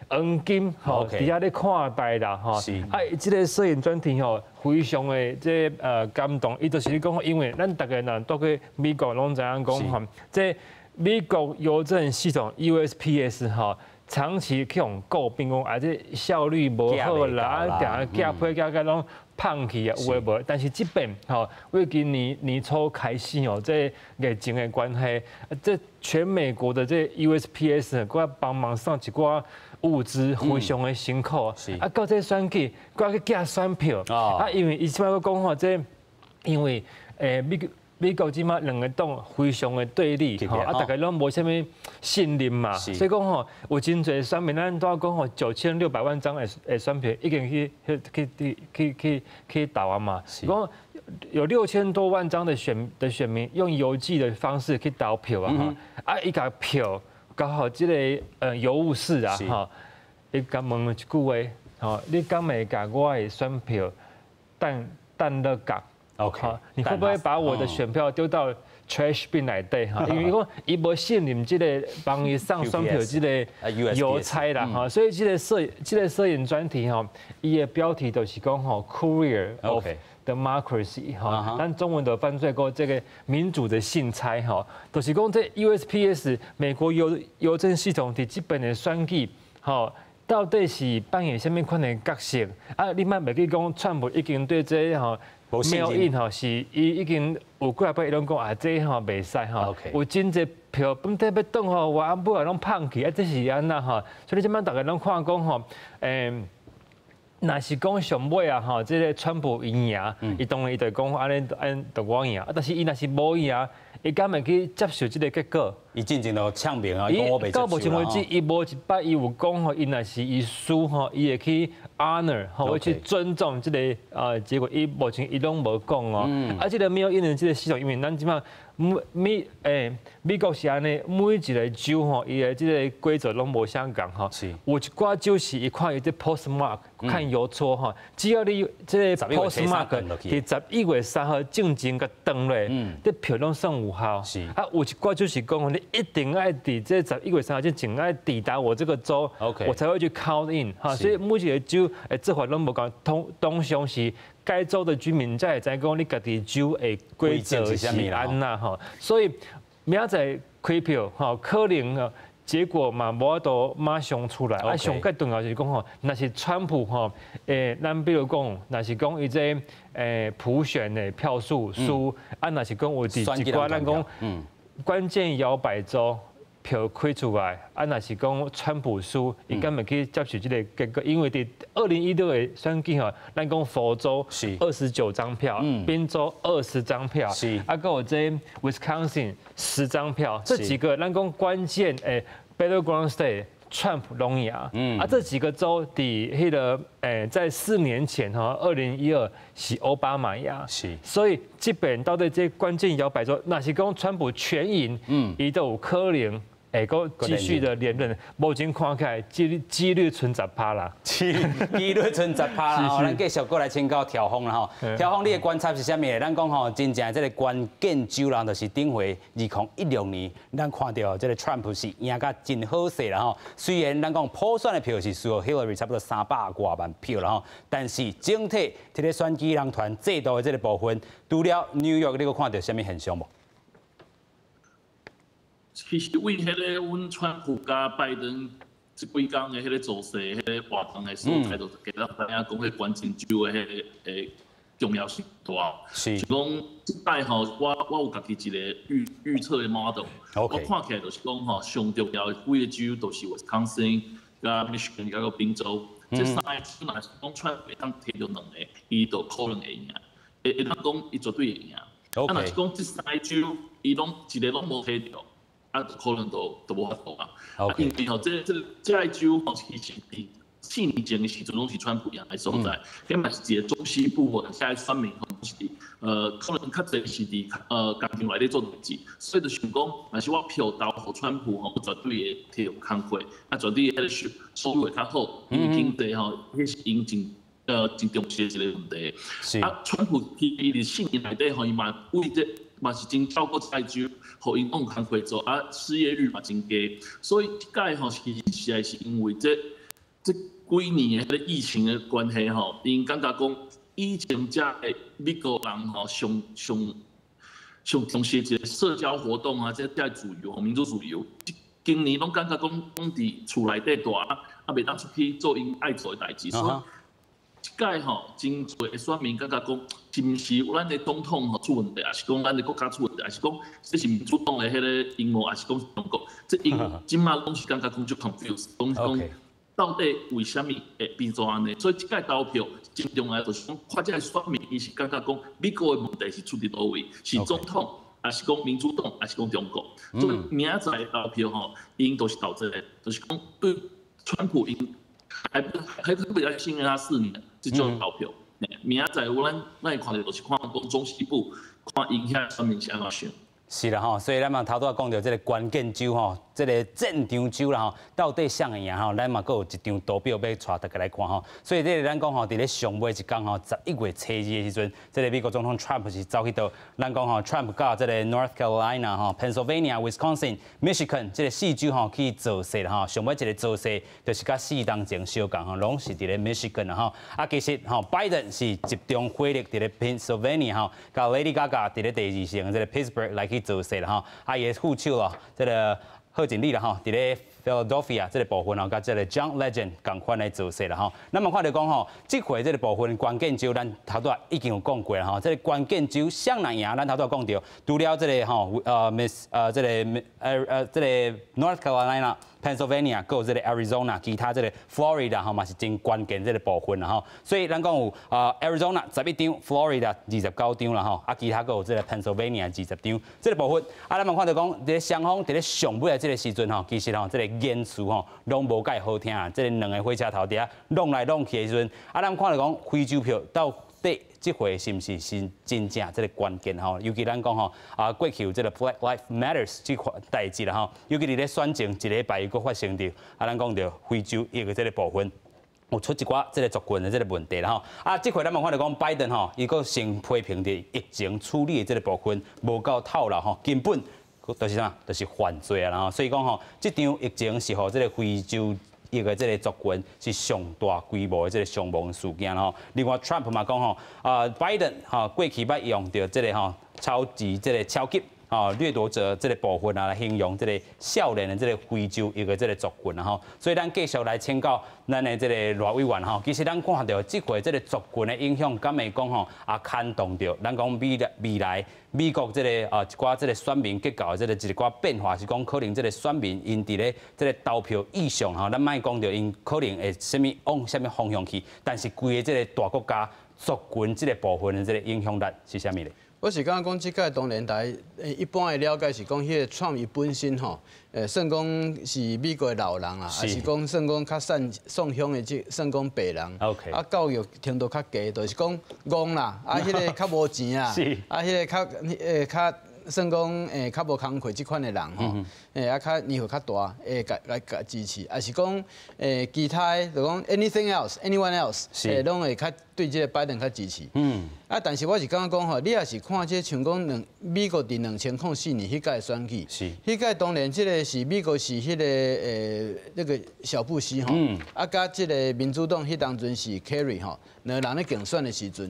黃金吼，佇遐咧看待啦吼。啊，這個攝影專題吼，非常的這感動。伊就是講，因為咱逐家若蹛過美國攏知影講吼，這美國郵政系統 USPS 吼，長期去予詬病講啊，這效率無好啦，啊，定定寄批寄甲攏芳去啊，有的無。但是這遍吼，為今年年初開始吼，這疫情的關係，這全美國的這 USPS 閣幫忙送一寡物資，非常的辛苦。啊，到這選舉，閣去寄選票。啊，因為伊這擺閣講吼，這因為美國這擺兩個黨非常的對立，吼，啊，大家攏無啥物信任嘛，所以講吼，有真濟選民，咱拄仔講吼，9600萬張的選票已經去投啊嘛，講有6000多萬張的選民用郵寄的方式去投票啊，吼，啊，伊共票交予這個郵務室啊，吼，伊共問一句話，吼，你敢會共我的選票擲落角？ 你會不會把我的選票丟到 trash bin 內底哈？因為講伊無信任這個幫伊送選票這個郵差啦哈，所以這個攝影專題吼，伊的標題就是講吼 Courier of Democracy 哈，咱中文就翻做過這個民主的信差哈，就是講這 USPS 美國郵政系統佇這遍的選舉吼，到底是扮演啥物款的角色？啊，你莫袂記講，川普已經對這吼 mail in 吼是伊已經有幾仔擺伊攏講啊，這吼袂使吼，有真濟票本底欲轉予我，啊尾仔攏芳去，啊這是按怎吼？所以這擺逐家攏看講吼，若是講上尾啊吼，這個川普伊贏，伊當然伊就講按呢按就我贏，啊但是伊若是無贏，伊敢會去接受這個結果？伊進前就嗆明啊，伊講我袂接受。到目前為止，伊無一擺伊有講吼，伊若是伊輸吼，伊會去 honor 吼，會去尊重這個結果。伊目前伊攏無講哦。啊，這個 mail in 這個系統，因為咱這擺美國是按呢，每一個州吼，伊的這個規則攏無相仝吼。有一寡州是伊看伊這 postmark，看郵戳吼，只要你這個 postmark 佇11月3號進前共斷落，這票攏算有效。啊，有一寡就是講你一定愛佇這11月3號之前愛抵達我這個州，我才會去 count in 哈。所以每一個州的做法攏無仝，通常是該州的居民才會知講你家己州的規則是按怎吼。所以明仔載開票吼，可能結果嘛無法度馬上出來。啊，上蓋重要就是講吼，若是川普吼，咱比如講，若是講伊這普選的票數輸，啊，若是講有佇一寡咱講關鍵搖擺州票開出來，啊，若是講川普輸，伊敢會去接受這個結果？因為佇2016的選舉吼，咱講佛州29張票，賓州20張票，啊，閣有這 Wisconsin 10張票，這幾個咱講關鍵Battleground State。川普攏贏，啊，這幾個州佇彼個在4年前哈，2012是奧巴馬贏，所以這遍到底這關鍵搖擺州，若是講川普全贏，伊都有可能會閣繼續的連任，目前看起來幾率賰10趴啦，幾率賰10趴啦，咱繼續過來請教調峰啦吼，調峰你的觀察是啥物？咱講吼，真正這個關鍵州啦，就是頂回2016年，咱看著這個川普是贏甲真好勢啦吼。雖然咱講普選的票是輸予 Hillary 差不多300外萬票啦吼，但是整體這個選舉人團制度的這個部分，除了紐約，你閣看著啥物現象無？其實為彼個阮川普佮拜登這幾工的彼個造勢、彼個活動的所在，就加咱知影講，彼個關鍵州的彼個重要性大。就講這擺吼，我有家己一個預測的 model。我看起來就是講吼，上重要的幾個州都是 Wisconsin、佮 Michigan 佮個賓州，這三个州若是講川普會當提著兩個，伊就可能會贏。會當講伊絕對會贏。啊，若是講這三个州伊攏一个攏無提著，啊，可能就無法度啊。因為吼，這個州吼，其實佇4年前的時陣攏是川普贏的所在，彼嘛是一個中西部吼，遐選民吼是佇可能較濟是佇工廠內底做代誌，所以就想講，若是我票投予川普吼，我絕對會提著工課，啊，絕對彼個收入會較好，因為經濟吼，彼是𪜶真重視的一個問題。啊，川普伊佇4年內底吼，伊嘛為這嘛是真照顧這個州，予𪜶攏有工課做，啊，失業率嘛真低，所以這屆吼其實實在是因為這幾年的彼個疫情的關係吼，𪜶感覺講以前遮的美國人吼上上上重視一個社交活動啊，這自由、民主自由，今年攏感覺講攏佇厝內底蹛，啊，袂當出去做𪜶愛做的代誌，所以這屆吼真濟的選民感覺講，是毋是咱的總統吼出問題，抑是講咱的國家出問題，抑是講這是民主黨的彼個陰謀，抑是講中國？這𪜶這馬攏是感覺講足 confused，攏是講到底為啥物會變做按呢？所以這屆投票真重要，就是講看這个選民，伊是感覺講美國的問題是出佇佗位，是總統，抑是講民主黨，抑是講中國？所以明仔載投票吼，𪜶都是投這个，就是講對川普𪜶還比較信任他4年這種投票。明仔載有咱會看著就是看講中西部，看𪜶遐選民是按怎想。是啦吼，所以咱嘛頭拄仔講著這个關鍵州吼，這个戰場州啦吼，到底誰會贏吼？咱嘛閣有一張圖表欲帶大家來看吼。所以這个咱講吼，佇咧上尾一工吼，11月初2的時陣，這个美國總統 Trump 是走去佗？咱講吼，Trump 佮這个 North Carolina 吼、Pennsylvania、Wisconsin、Michigan 這个四州吼去造勢啦吼。上尾一个造勢就是佮4冬前相仝吼，攏是佇咧 Michigan 啦吼。啊，其實吼，拜登是集中火力佇咧 Pennsylvania 吼，佮 Lady Gaga 佇咧第二城這个 Pittsburgh 來去造勢啦吼。啊，伊的副手咯，這个賀錦麗啦吼，佇咧 Philadelphia 這个部分吼，佮這个 John Legend 仝款來造勢啦吼。咱嘛看著講吼，這回這个部分關鍵州，咱頭拄仔已經有講過啦吼。這个關鍵州誰若贏，咱頭拄仔講著，除了這个吼，Miss 這个 North Carolina、Pennsylvania，閣有這个 Arizona，其他這个 Florida 吼嘛是真關鍵這个部分啦吼。所以咱講有Arizona 11張，Florida 29張啦吼，啊其他閣有這个 Pennsylvania 20張，這个部分。啊，咱嘛看著講，佇咧雙方佇咧上尾的這个時陣吼，其實吼這个言辭吼攏無蓋好聽啊。這个兩个火車頭佇遐弄來弄去的時陣，啊，咱看著講非洲票到底這回是毋是是真正這个關鍵吼？尤其咱講吼啊，過去有這个 Black Lives Matters 這款代誌啦吼，尤其佇咧選前一禮拜又閣發生著，啊，咱講著非洲裔的這个部分，有出一寡這个族群的這个問題啦吼。啊，這回咱嘛看著講拜登吼，伊閣先批評佇疫情處理的這个部分無夠透啦吼，根本就是啥，就是犯罪啊啦吼。所以講吼，這場疫情是予這个非洲裔的這个族群是上大規模的這个傷亡事件吼。另外，Trump 嘛講吼，啊，拜登吼過去捌用著這个吼超級這个超級吼掠奪者這个部分啊來形容這个少年的這个非洲裔的這个族群吼。所以咱繼續來請教咱的這个賴委員吼，其實咱看著這回這个族群的影響，敢會講吼啊牽動著咱講未來美國這个一寡這个選民結構的這个一寡變化，是講可能這个選民𪜶佇咧這个投票意向吼，咱莫講著𪜶可能會啥物往啥物方向去，但是規个這个大國家族群這个部分的這个影響力是啥物咧？我是感覺講，這屆當然大家一般的了解是講，彼個川普本身吼，算講是美國的老人啊，抑是講算講較散鄉的這算講白人， 啊教育程度較低，就是講戇啦，啊彼个較無錢啊，啊彼个較算講較無工課這款的人吼，啊較年歲較大，會共來共支持，抑是講其他的，就講 anything else，anyone else，攏會較對這个拜登較支持。啊，但是我是感覺講吼，你若是看這像講美國佇2004年彼屆選舉，彼屆當然這个是美國是彼个那个小布希吼，啊，佮這个民主黨彼當陣是 Kerry 吼，兩个人咧競選的時陣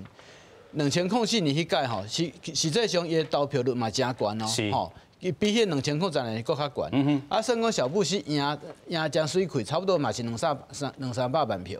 ，2004年彼屆吼，實際上伊的投票率嘛誠懸哦，吼，伊比彼2010年閣較懸。啊，算講小布希贏誠媠氣，差不多嘛是兩三百萬票。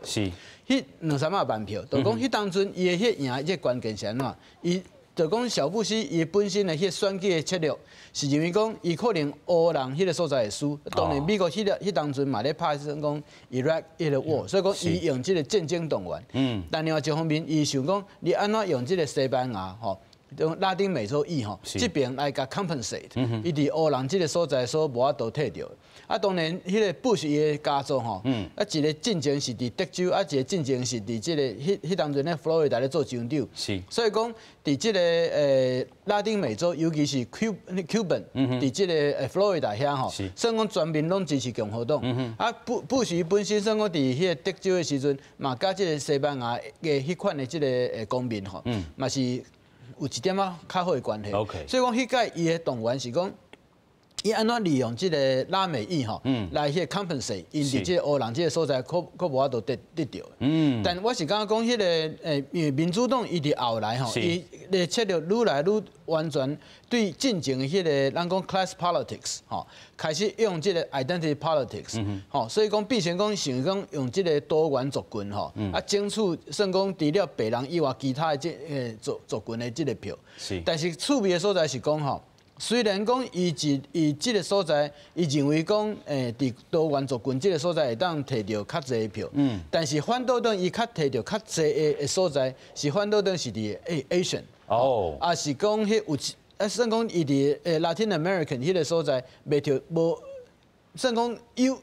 彼兩三百萬票，就講彼當陣伊的彼贏，這關鍵是按怎？伊就講小布希伊本身的彼選舉的策略是認為講，伊可能烏人彼個所在會輸。當然美國彼個彼當陣嘛咧拍算講 Iraq 彼個 war，所以講伊用這個戰爭動員。但另外一方面，伊想講你按怎用這個西班牙吼，用拉丁美洲裔吼，這邊來共 compensate，伊佇烏人這個所在所無法度摕著。啊，當然，彼個布什伊的家族吼，啊，一個進前是佇德州，啊，一個進前是佇這個彼彼當陣咧佛羅里達咧做州長。所以講，佇這個拉丁美洲，尤其是 Cuban，佇這個佛羅里達遐吼，算講全面攏支持共和黨。啊，布什本身算講佇彼個德州的時陣，嘛佮這個西班牙的彼款的這個公民吼，嘛是有一點仔較好的關係。 所以講，彼屆伊的動員是講，伊按怎利用這個拉美裔吼，來彼個 compensate，𪜶佇這個烏人這個所在，閣無法度得著。但我是感覺講，彼個因為民主黨伊佇後來吼，伊的策略愈來愈完全對進前的彼個咱講 class politics 吼，開始用這個 identity politics 吼，所以講變成講想講用這個多元族群吼，啊爭取算講除了白人以外，其他的這族群的這個票。但是趣味的所在是講吼，雖然講伊一伊這個所在，伊認為講，佇多元族群這個所在會當摕著較濟票，但是反倒轉伊較摕著較濟的所在，是反倒轉是佇Asian，啊是講彼有一啊算講伊佇Latin American 彼個所在袂著無，算講有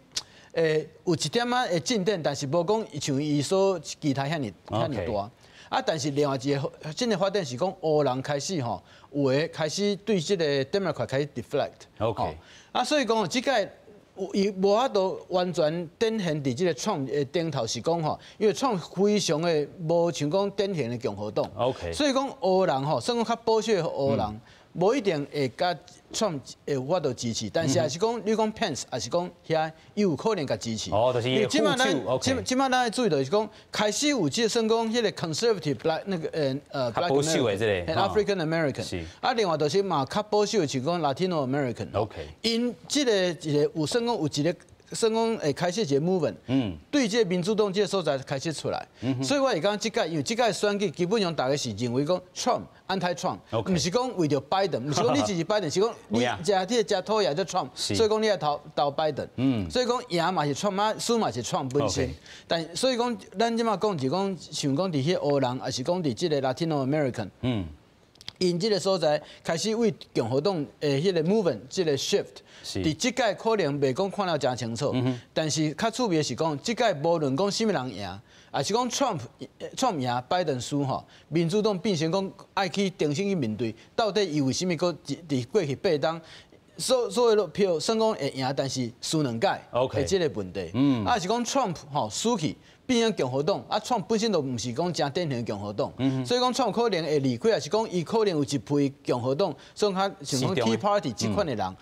有一點仔的進展，但是無講像伊所期待遐爾遐爾大。啊，但是另外一個新的發展是講，烏人開始吼，有的開始對這個 Democrat 開始 deflect。 啊，所以講這屆伊無法度完全展現佇這個創的頂頭是講吼，因為創非常的無像講典型的共和黨。 所以講烏人吼，算講較保守的烏人，無一定會共川普會有法度支持，但是也是講，你講 Pence，也是講遐伊有可能共支持。哦，就是伊這馬咱這這馬咱注意就是講，開始有這算講彼個 conservative black 那個black 保守的這個 African American，啊，另外就是嘛較保守的，像講 Latino American。 𪜶這個一個有算講有一個算講會開始一個 movement，對這個民主黨這個所在開始出來，所以我會感覺這屆因為這屆選舉基本上大家是認為講 Trump anti Trump，毋是講為著拜登，毋是講你支持拜登，是講你食這個食討厭這 Trump，所以講你愛投投拜登，所以講贏嘛是 Trump，啊輸嘛是 Trump 本身，但所以講咱這馬講是講像講佇彼個烏人，抑是講佇這個 Latino American，𪜶這個所在開始為共和黨的彼個 movement，這個 shift，佇這屆可能袂講看了誠清楚，但是較趣味的是講，這屆無論講啥物人贏，抑是講 Trump 贏，拜登輸吼，民主黨變成講愛去重新去面對，到底伊為啥物閣佇過去八冬所有的票算講會贏，但是輸兩屆的這個問題，啊是講 Trump 吼輸去，變成共和黨，啊，川普本身就毋是講誠典型共和黨，所以講川普可能會離開，抑是講伊可能有一批共和黨，所以較像講 Tea Party 這款的人，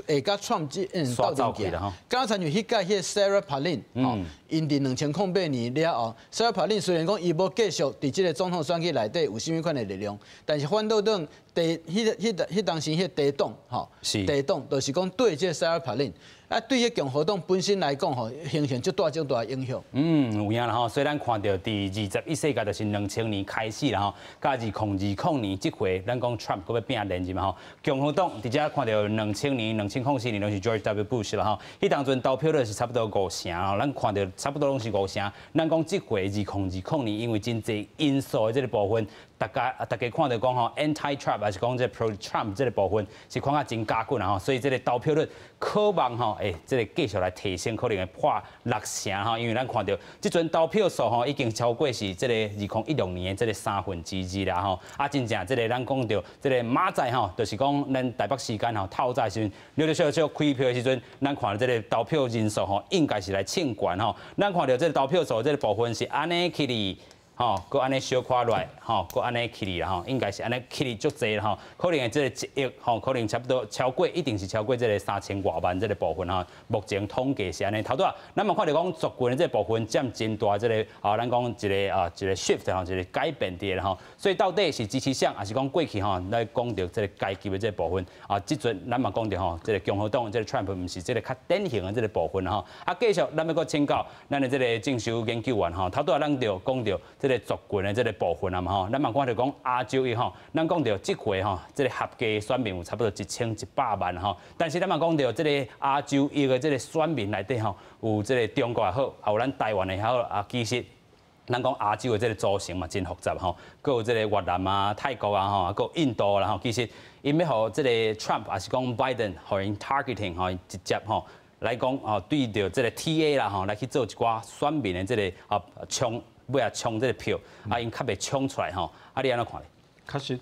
會共川普這鬥陣行。敢親像彼屆彼個 Sarah Palin，吼，𪜶佇2008年了後，Sarah Palin 雖然講伊無繼續佇這個總統選舉內底有啥物款的力量，但是反倒轉地彼個彼彼當時彼個茶黨，吼，茶黨就是講對這個 Sarah Palin。啊，對彼共和黨本身來講，吼，形成足大足大影響。嗯，有影啦吼。所以咱看著佇21世紀，就是2000年開始啦吼，佮2020年這回，咱講 Trump 閣欲拼連任嘛吼。共和黨佇遮看著2000年、2004年攏是 George W. Bush 啦吼。彼當陣投票率是差不多五成吼，咱看著差不多攏是五成。咱講這回2020年，因為真濟因素的這個部分，大家看著講吼，anti-Trump 抑是講這 pro-Trump 這個部分是看甲真絞緊啦吼，所以這個投票率可望吼，這個繼續來提升，可能會破六成吼，因為咱看著這陣投票數吼已經超過是這個2016年的這個三分之二啦吼。啊，真正這個咱講著這個明仔載吼，就是講咱台北時間吼透早時陣，陸陸續續開票的時陣，咱看著這個投票人數吼，應該是來衝懸吼。咱看著這個投票數這個部分是按呢起哩。吼，閣按呢小可落來，吼，閣按呢起哩啦吼，應該是按呢起哩足濟啦吼，可能這個1億吼，可能差不多超過，一定是超過這個三千外萬這個部分吼。目前統計是按呢。頭拄仔，咱嘛看著講族群的這個部分佔真大這個啊，咱講一個啊一個 shift 吼，一個改變佇咧吼。所以到底是支持誰，抑是講過去吼來講著這個階級的這個部分啊？這陣咱嘛講著吼，這個共和黨這個 Trump 毋是這個較典型的這個部分吼。啊，繼續咱欲閣請教咱的這個正修研究員吼，頭拄仔咱就講著這這个族群的這个部分啊嘛吼。咱嘛看著講亞洲裔吼，咱講著這回吼，這个合計選民有差不多1100萬吼。但是咱嘛講著這个亞洲裔的這个選民內底吼，有這个中國也好，也有咱台灣的也好啊，其實咱講亞洲的這个組成嘛真複雜吼，閣有這个越南啊、泰國啊吼，閣有印度啦吼。其實𪜶欲予這个 Trump 抑是講 Biden 予𪜶 targeting 吼，直接吼來講吼，對著這个 TA 啦吼，來去做一寡選民的這个啊搶，欲來搶這个票，啊𪜶較袂搶出來吼，啊你按怎看咧？確實，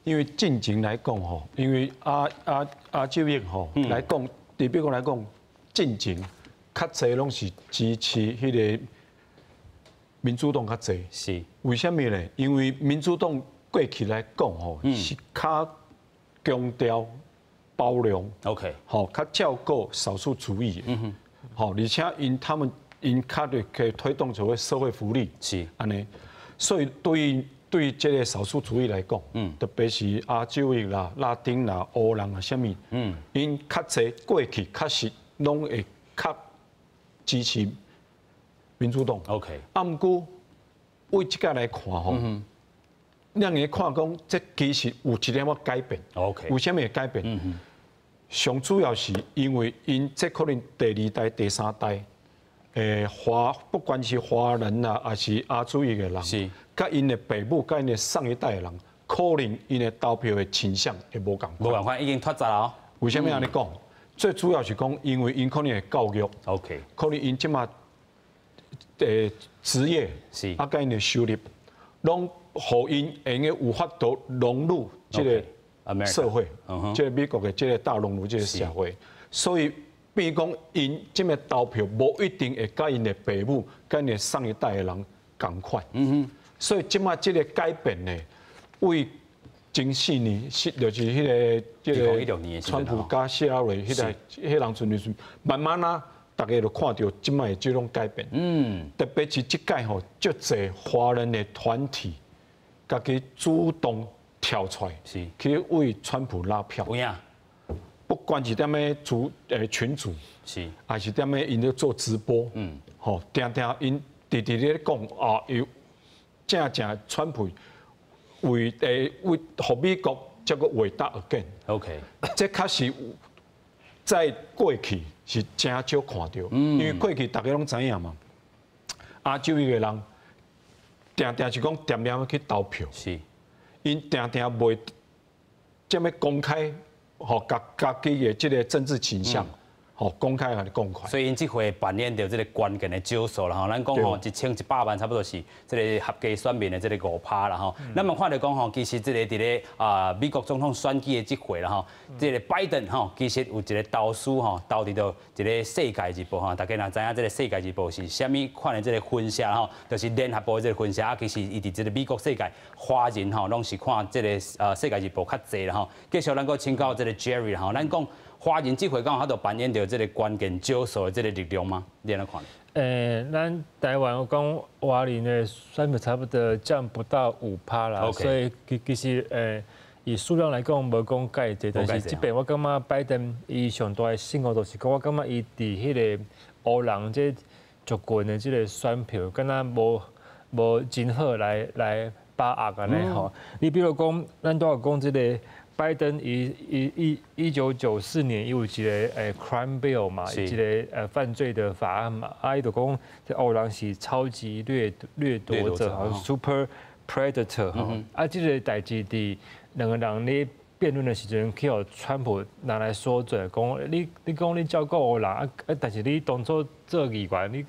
因為進前來講吼，因為亞洲裔吼來講，佇美國來講，進前較濟攏是支持彼个民主黨較濟。為啥物咧？因為民主黨過去來講吼，是較強調包容吼，較照顧少數族裔。吼，而且𪜶他們𪜶較會可以推動所謂社會福利。按呢，所以對這个少數族裔來講，特別是亞洲裔啦、拉丁啦、黑人啊，啥物，𪜶較濟過去確實攏會較支持民主黨。 啊，毋過對這個來看吼，咱會看講，這其實有一點仔改變。 為啥物會改變？上主要是因為𪜶這可能第二代、第三代，華不管是華人啊，抑是亞洲裔的人，佮𪜶的爸母、佮𪜶的上一代的人，可能𪜶的投票的傾向會無仝款。無仝款，已經脫節了。為啥物按呢講？最主要是講，因為𪜶可能的教育 可能𪜶這馬職業啊，佮𪜶的收入，攏予𪜶會用有法度融入這个社會，這个美國的這个大熔爐這个社會，所以變講𪜶這個投票無一定會佮𪜶的爸母、佮𪜶的上一代的人仝款。所以這馬這个改變呢，為前四年是就是彼个這个川普佮希拉蕊彼个彼人陣時，慢慢啊，大家就看著這馬的這種改變。特別是這屆吼，足濟華人的團體，家己主動跳出來，去為川普拉票。有影。不管是踮咧組群組，抑是踮咧𪜶咧做直播，吼，定定𪜶直直咧講啊，有正正川普為予美國這個偉大 again。 這確實在過去是真少看著，因為過去大家攏知影嘛，亞洲裔的人定定是講恬恬去投票，𪜶定定袂這麼公開，予家己的這个政治傾向，予公開共你講開。所以𪜶這回扮演著這个關鍵的角色啦吼。咱講吼1100萬差不多是這个合計選民的這个5趴啦吼。咱嘛看著講吼，其實這个佇咧啊美國總統選舉的這回啦吼，這个拜登吼，其實有一個投資吼，投佇著一个世界日報吼。大家若知影這个世界日報是啥物款的這个分社吼，就是聯合報的這个分社啊。其實伊佇這个美國世界華人吼，攏是看這个世界日報較濟啦吼。繼續咱閣請教這个 Jerry 吼，咱講華人這回敢有法度扮演著這个關鍵角色的這个力量嗎？你按怎看？咱台灣講華人的選票差不多佔不到5趴啦，所以其實以數量來講無講蓋濟，但是這邊我感覺拜登伊上大的勝利就是講，我感覺伊佇彼个黑人這族群的這个選票，敢若無真好來把握按呢吼。你比如講，咱拄仔講這个拜登伊1994年伊有一个crime bill 嘛，一个犯罪的法案嘛，啊伊就講這黑人是超級掠奪者，super predator 吼，啊這个代誌佇兩个人咧辯論的時陣，去予川普拿來說嘴，講你講你照顧黑人啊，但是你當初做議員，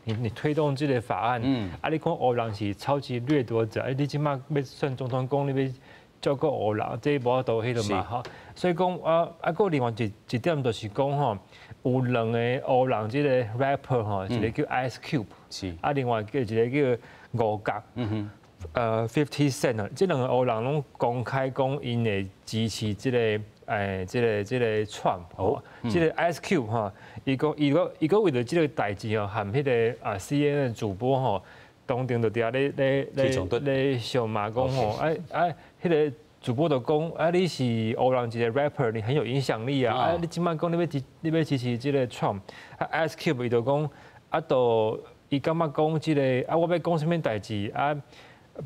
你推動這个法案，啊你講黑人是超級掠奪者，啊你這馬欲選總統，講你欲照顧黑人，這無法度彼個嘛吼，所以講啊啊，閣另外一點就是講吼，有兩个黑人這个 rapper 吼，一个叫 Ice Cube，啊另外叫一个叫五角，50 Cent 啊，這兩個黑人攏公開講𪜶會支持這個這個 Trump 吼，這个 Ice Cube 吼，伊講伊閣為著這个代誌吼，和彼个啊 CNN 主播吼，當場就佇遐咧咧咧咧相罵講吼，啊啊，彼个主播就講啊，你是黑人一个 rapper，你很有影響力啊，啊，你這擺講你欲支持這个 Trump，啊 Ice Cube 伊就講啊，都。伊感覺講這个啊，我欲講啥物代誌啊？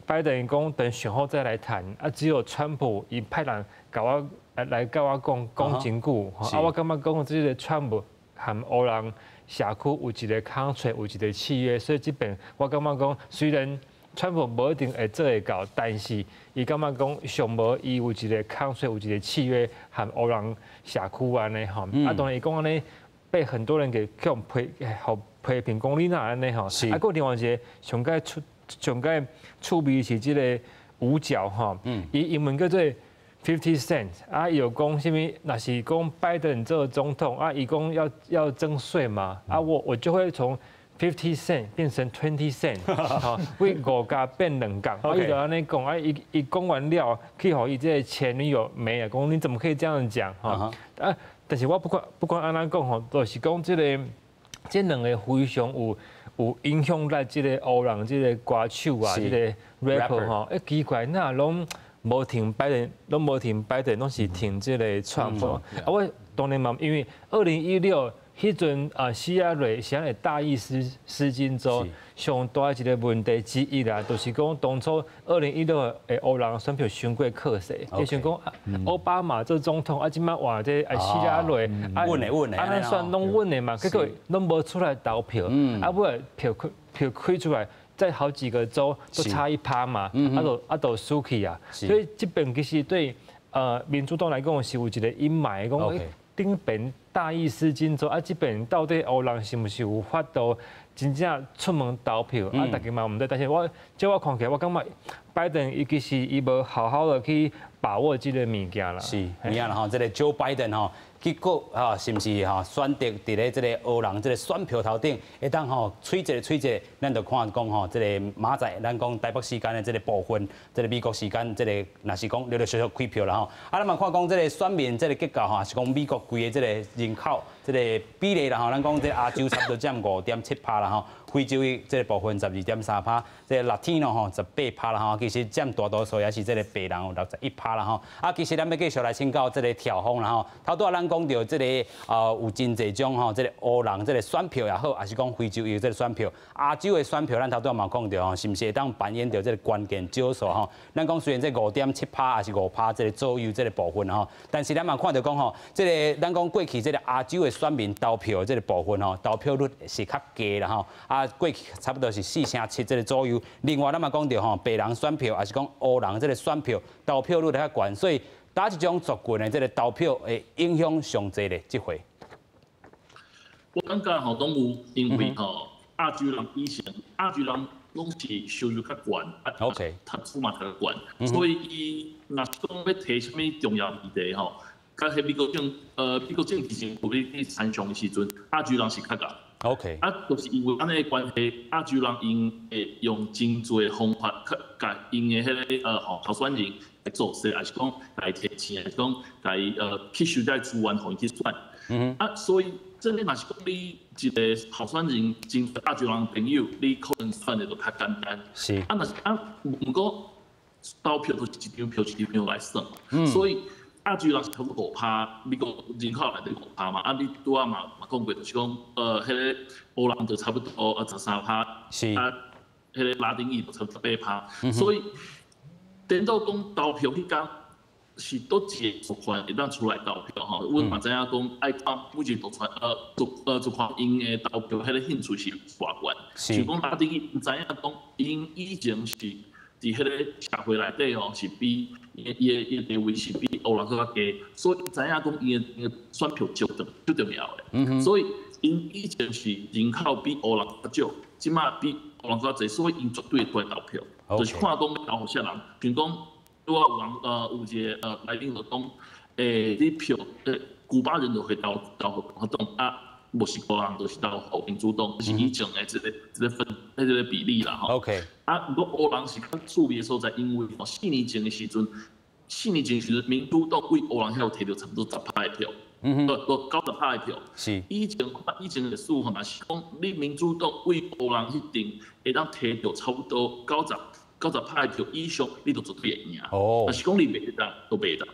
拜登講等選後再來談，啊，只有川普伊派人共我來共我講講真久，啊，我感覺講這个川普和黑人社區有一个 contract，有一个契約，所以這邊我感覺講，雖然川普無一定會做會到，但是伊感覺講上無伊有一个 contract，有一个契約和黑人社區按呢吼，啊，當然伊講按呢被很多人給予批予批評講你哪按呢吼，啊，閣另外一个上蓋出上蓋趣味是這个五角吼，伊英文叫做 50 cent，啊，伊有講啥物？若是講拜登做總統啊，伊講要徵稅嘛，啊，我就會從 50 cent 變成 20 cent，吼，為五角變兩角。啊，伊就按呢講，啊，伊伊講完了，去予伊這个前女友罵啊，講你怎麼可以這樣講？吼，啊，但是我不管按怎講吼，就是講這个這兩个非常有影響力，這个黑人這个歌手啊，這个 rapper 吼，欸，奇怪，哪攏無挺拜登，攏無挺拜登，攏是挺這个川普。啊，我當然嘛，因為2016彼陣啊，希拉蕊是按大意失荊州上大一个問題之一啦，就是講當初二零一六的黑人選票傷過可惜，就想講奧巴馬做總統啊，這擺換這啊希拉蕊，啊穩的穩的，按呢算攏穩的嘛，結果攏無出來投票，啊尾票票開出來，在好幾個州都差一趴嘛，啊就輸去啊，所以這邊其實對民主黨來講是有一个陰霾，講頂邊大意失荊州啊，這邊到底黑人是毋是有法度真正出門投票？啊，大家嘛毋知，但是我照我看起來，我感覺拜登伊其實伊無好好的去把握這个物件啦。是，有影啦吼，這个 Joe Biden 吼，結果吼是毋是吼選擇佇咧這个黑人這个選票頭頂，會當吼揣一个揣一个，咱就看講吼，這个明仔載咱講台北時間的這个部分，這个美國時間這个，若是講陸陸續續開票啦吼，啊，咱嘛看講這个選民這个結構吼，是講美國規个這个人口這个比例啦吼，咱講這亞洲差不多佔5.7趴啦吼。非洲這个部分12.3趴，這个 Latino 吼18趴啦吼，其實佔大多數也是這个白人有61趴啦吼。啊，其實咱欲繼續來請教這个調峰啦吼。頭拄仔咱講著這个有真濟種吼，這个黑人這个選票也好，抑是講非洲裔這个選票，亞洲的選票，咱頭拄仔嘛講著吼，是毋是會當扮演著這个關鍵角色吼？咱講雖然這5.7趴抑是5趴這个左右這个部分吼，但是咱嘛看著講吼，這个咱講過去這个亞洲的選民投票這个部分吼，投票率是較低啦吼。啊，過去差不多是4成7這个左右。另外，咱嘛講著吼，白人選票抑是講黑人這个選票投票率較懸，所以佗一種族群的這个投票會影響上濟咧？這回。我感覺吼，攏有，因為吼亞洲人以前亞洲人攏是收入較懸，啊，讀書嘛讀較懸，所以伊若是講欲提啥物重要議題吼，佮彼美國政治上有去參詳的時陣，亞洲人是較𠢕。 啊，就是因為按呢關係，亞洲人𪜶會用真濟方法去共𪜶的彼个吼候選人來做勢，抑是講共伊提錢，抑是講共伊吸收這資源，予𪜶去選。啊，所以這个若是講你一个候選人真濟亞洲人朋友，你可能選的就較簡單。啊，若是啊，毋過投票都是一張票一張票來算，所以亞洲人是差不多五趴，美國人口內底五趴嘛。啊，你拄仔嘛講過，就是講，彼个黑人就差不多13趴，啊，彼个拉丁裔就差不多18趴。所以，顛倒講投票彼工是佗一个族群會當出來投票吼。阮嘛知影講，愛看每一个族群，族群𪜶的投票彼个興趣是偌懸。像講拉丁裔，知影講，𪜶以前是佇彼個社會內底吼，是比伊的地位是比黑人閣較低，所以知影講伊的選票足重要的。所以𪜶以前是人口比黑人較少，這擺比黑人較濟，所以𪜶絕對會出來投票，就是看講欲投予啥人。比如講，拄仔有人有一个來賓就講，你票古巴人就會投予共和黨啊。墨西哥人就是投予民主黨，是以前的這個分彼個比例啦吼。 啊，毋過黑人是較趣味的所在，因為吼四年前的時陣，四年前時陣民主黨對黑人遐有提著差不多10趴的票，不90趴的票。以前歷史吼，若是講你民主黨對黑人彼邊會當提著差不多90趴的票以上，你就絕對會贏。若是講你袂當，都袂當。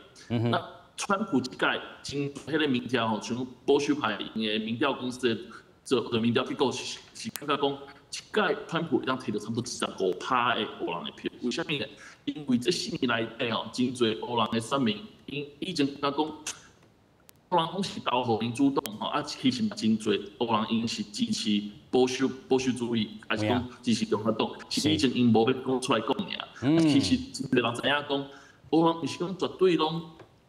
那川普這屆真彼个民調吼，像保守派𪜶的民調公司的做的民調結果是感覺講，一屆川普會當提著差不多25%的黑人的票，為啥物呢？因為這4年內底吼，真濟黑人的選民，𪜶以前敢講，黑人攏是投予民主黨吼，啊，其實嘛真濟黑人𪜶是支持保守主義，還是講支持共和黨？是以前𪜶無欲講出來講爾。其實真濟人知影講，黑人毋是講絕對攏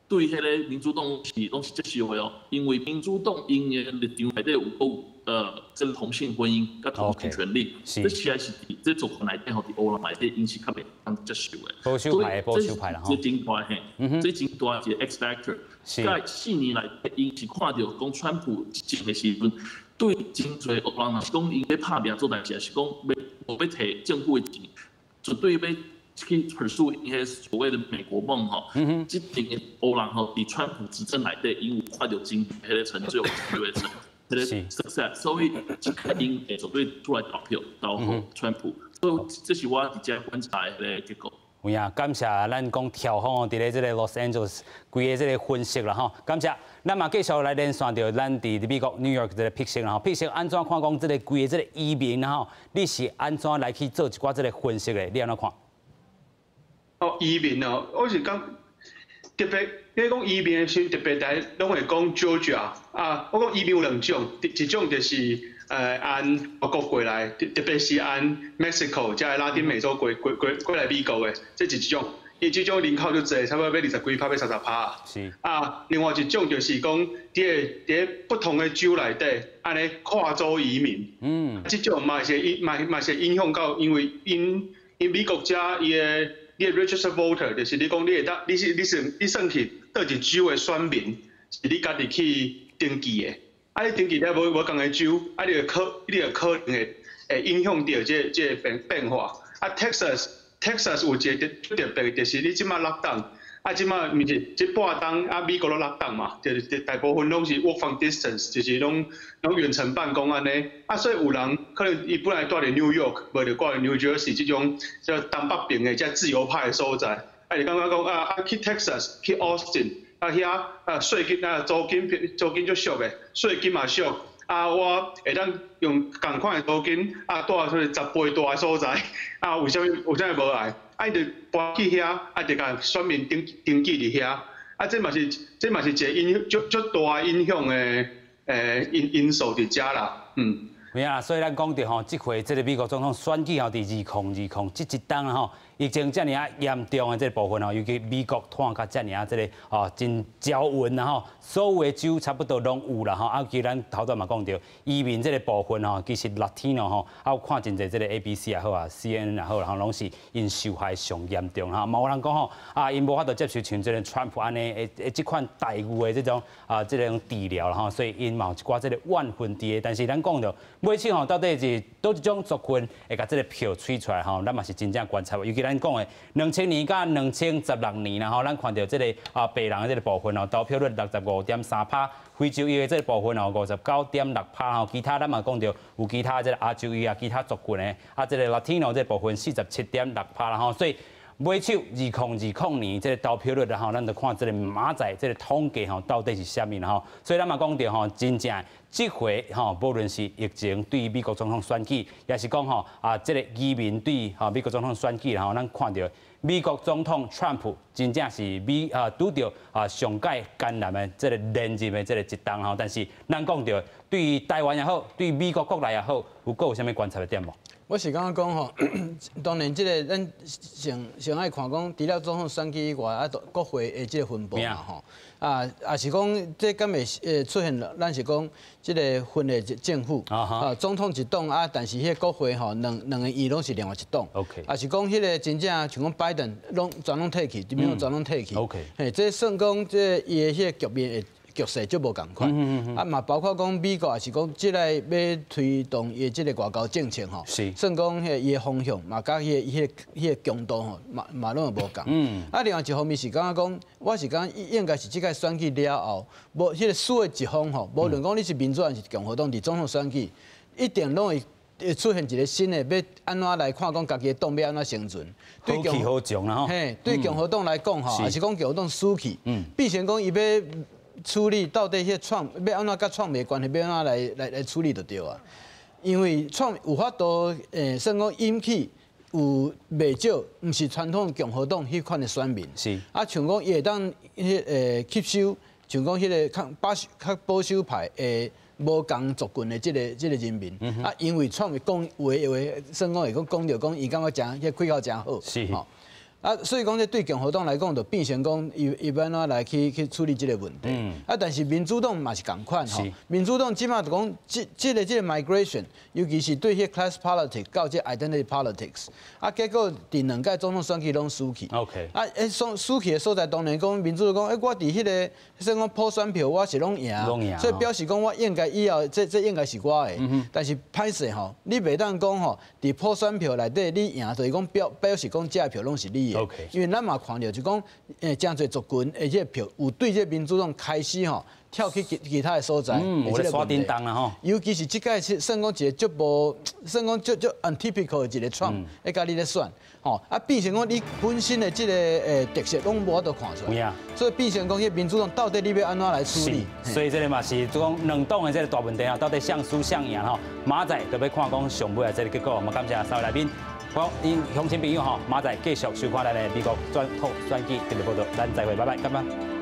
對彼个民主黨是攏是接受的哦，因為民主黨𪜶的立場內底有講。這個同性婚姻佮同性權利，這實在是佇這族群內底吼，佇黑人內底，𪜶是較袂當接受的。保守派，保守派啦吼。這真大嘿，這真大一個 X factor。在4年內，𪜶是看著講川普執政的時陣，對真濟黑人，若是講𪜶欲拍拚做代誌，抑是講欲無欲提政府的錢，絕對欲去 pursue 𪜶彼所謂的美國夢吼。這陣的黑人吼，佇川普執政內底，𪜶有看著真彼个成就，彼个成。這個 success，所以這個𪜶會絕對出來投票投予川普，所以這是我佇遮觀察的彼個結果。有影，感謝咱講調風佇咧這個 Los Angeles 規个這個分析啦吼，感謝。咱嘛繼續來連線著咱佇美國 New York 這個碧璽啦吼，碧璽按怎看講這個規个這個移民吼，你是按怎來去做一寡這個分析的？你按怎看？哦，移民哦，我是講特別，你講移民的時陣，特別大家攏會講 Georgia 啊。我講移民有兩種，一種就是按外國過來，特別是按 Mexico，遮拉丁美洲過來美國的，這是一種。伊這種人口就濟，差不多欲20幾趴，欲30趴。啊，另外一種就是講，佇不同的州內底，按呢跨州移民。這種嘛是影響到，因為𪜶美國遮伊的。你的 registered voter 就是你講你會當，你是你算去佗一州的選民，是你家己去登記的。啊，你登記了無仝个州，啊，你就可能會影響著這個變化。啊，Texas 有一個特別，就是你這馬 lockdown，啊，這馬毋是這半冬啊，美國攏 lockdown 嘛，就是大部分攏是 work from distance，就是攏遠程辦公按呢。啊，所以有人可能伊本來蹛佇 New York，無就蹛佇 New Jersey 這種這東北邊的這自由派的所在，啊，就感覺講啊去 Texas 去 Austin，啊遐啊稅金啊租金足俗的，稅金嘛俗。啊，我會當用仝款的租金，啊，蹛出去10倍大的所在，啊，為啥物無愛？啊，伊就搬去遐，啊，就共選民登記佇遐，啊，這嘛是一個影足足大影響的因素佇遮啦，嗯。有影，所以咱講著吼，這回這个美國總統選舉吼，佇2020這一冬吼，疫情遮爾仔嚴重的這个部分吼，尤其美國拖甲遮爾仔這个吼真焦溫啦吼，所有的州差不多攏有啦吼。啊，其實咱頭拄嘛講著，移民這个部分吼，其實 Latino 吼，啊有看真濟這个 ABC 也好啊，CNN 也好，吼，攏是𪜶受害上嚴重吼。嘛有人講吼，啊，𪜶無法度接受像這个川普按呢的這款待遇的這種啊，這種治療啦吼，所以𪜶嘛有一寡這个怨恨佇的。但是咱講著，尾手吼，到底是佗一種族群會共這个票取出來吼，咱嘛是真正觀察。尤其咱講的2000年佮2016年啦吼，咱看著這个啊白人的這个部分吼，投票率65.3趴，非洲裔的這个部分吼59.6趴吼，其他咱嘛講著有其他這个亞洲裔啊，其他族群的啊，這个 Latino 這个部分47.6趴啦吼，所以尾手2020年這个投票率，然後咱就看這个明仔載這个統計吼，到底是啥物啦吼。所以咱嘛講著吼，真正這回吼，無論是疫情對美國總統選舉，抑是講吼啊，這个移民對吼美國總統選舉，吼，咱看著美國總統川普真正是美啊拄著啊上蓋艱難的這个連任的這个一冬吼。但是咱講著對台灣也好，對美國國內也好，有閣有啥物觀察的點無？我是感覺講吼，當然這个咱先愛看講，除了總統選舉以外，啊，國會的這個分布嘛吼，啊，也是講這敢會出現，咱是講這个分裂政府，啊，總統一黨啊，但是彼个國會吼，兩個院攏是另外一黨。 也是講彼个真正像講拜登攏全攏退去，民主全攏退去。 嘿，這算講這伊的彼個局面會局勢就無仝款，啊嘛包括講美國也是講，這个欲推動伊的這个外交政策吼，算講彼个伊的方向嘛，佮彼個強度吼，嘛攏會無仝。啊，另外一方面是感覺講，我是感覺應該是這屆選舉了後，無彼个輸的一方吼，無論講你是民主還是共和黨，佇總統選舉，一定攏會出現一個新的，欲按怎來看講家己的黨欲按怎生存？好去好從啦吼。嘿，對共和黨來講吼，抑是講共和黨輸去，變成講伊欲處理到底彼個川欲按怎佮川普的關係，欲按怎來處理就對啊。因為川普有法度算講引起有袂少，毋是傳統共和黨彼款的選民。啊，像講伊會當彼吸收，像講彼个較保守派的無仝族群的這個人民。啊，因為川普講話，算講會講講著講，伊感覺誠彼個開口誠好。啊，所以講這對共和黨來講，就變成講伊欲按怎來去處理這個問題。啊，但是民主黨嘛是仝款吼。民主黨這馬就講，這個 migration，尤其是對彼 class politics 到這 identity politics，啊，結果佇兩屆總統選舉攏輸去。 啊，輸去的所在，當然講民主黨講，我佇彼个算講普選票，我是攏贏，所以表示講我應該以後這應該是我的。但是歹勢吼，你袂當講吼，佇普選票內底你贏，就是講表示講這票攏是你的。 因為咱嘛看著就講，誠濟族群而且票有對這民主黨開始吼跳去其他的所在。有咧刷叮當啦吼。尤其是這屆是算講一個足無，算講足足 untypical 的一個 Trump，會共你咧選，吼啊變成講你本身的這個特色攏無法度看出來。所以變成講，彼民主黨到底你欲按怎來處理？所以這個嘛是講兩黨的這個大問題啊，到底誰輸誰贏吼？明仔載就欲看講上尾的這個結果。我們感謝三位來賓。好，𪜶鄉親朋友吼，明仔載繼續收看咱的美國總統選舉特別報導，咱再會，拜拜，感謝。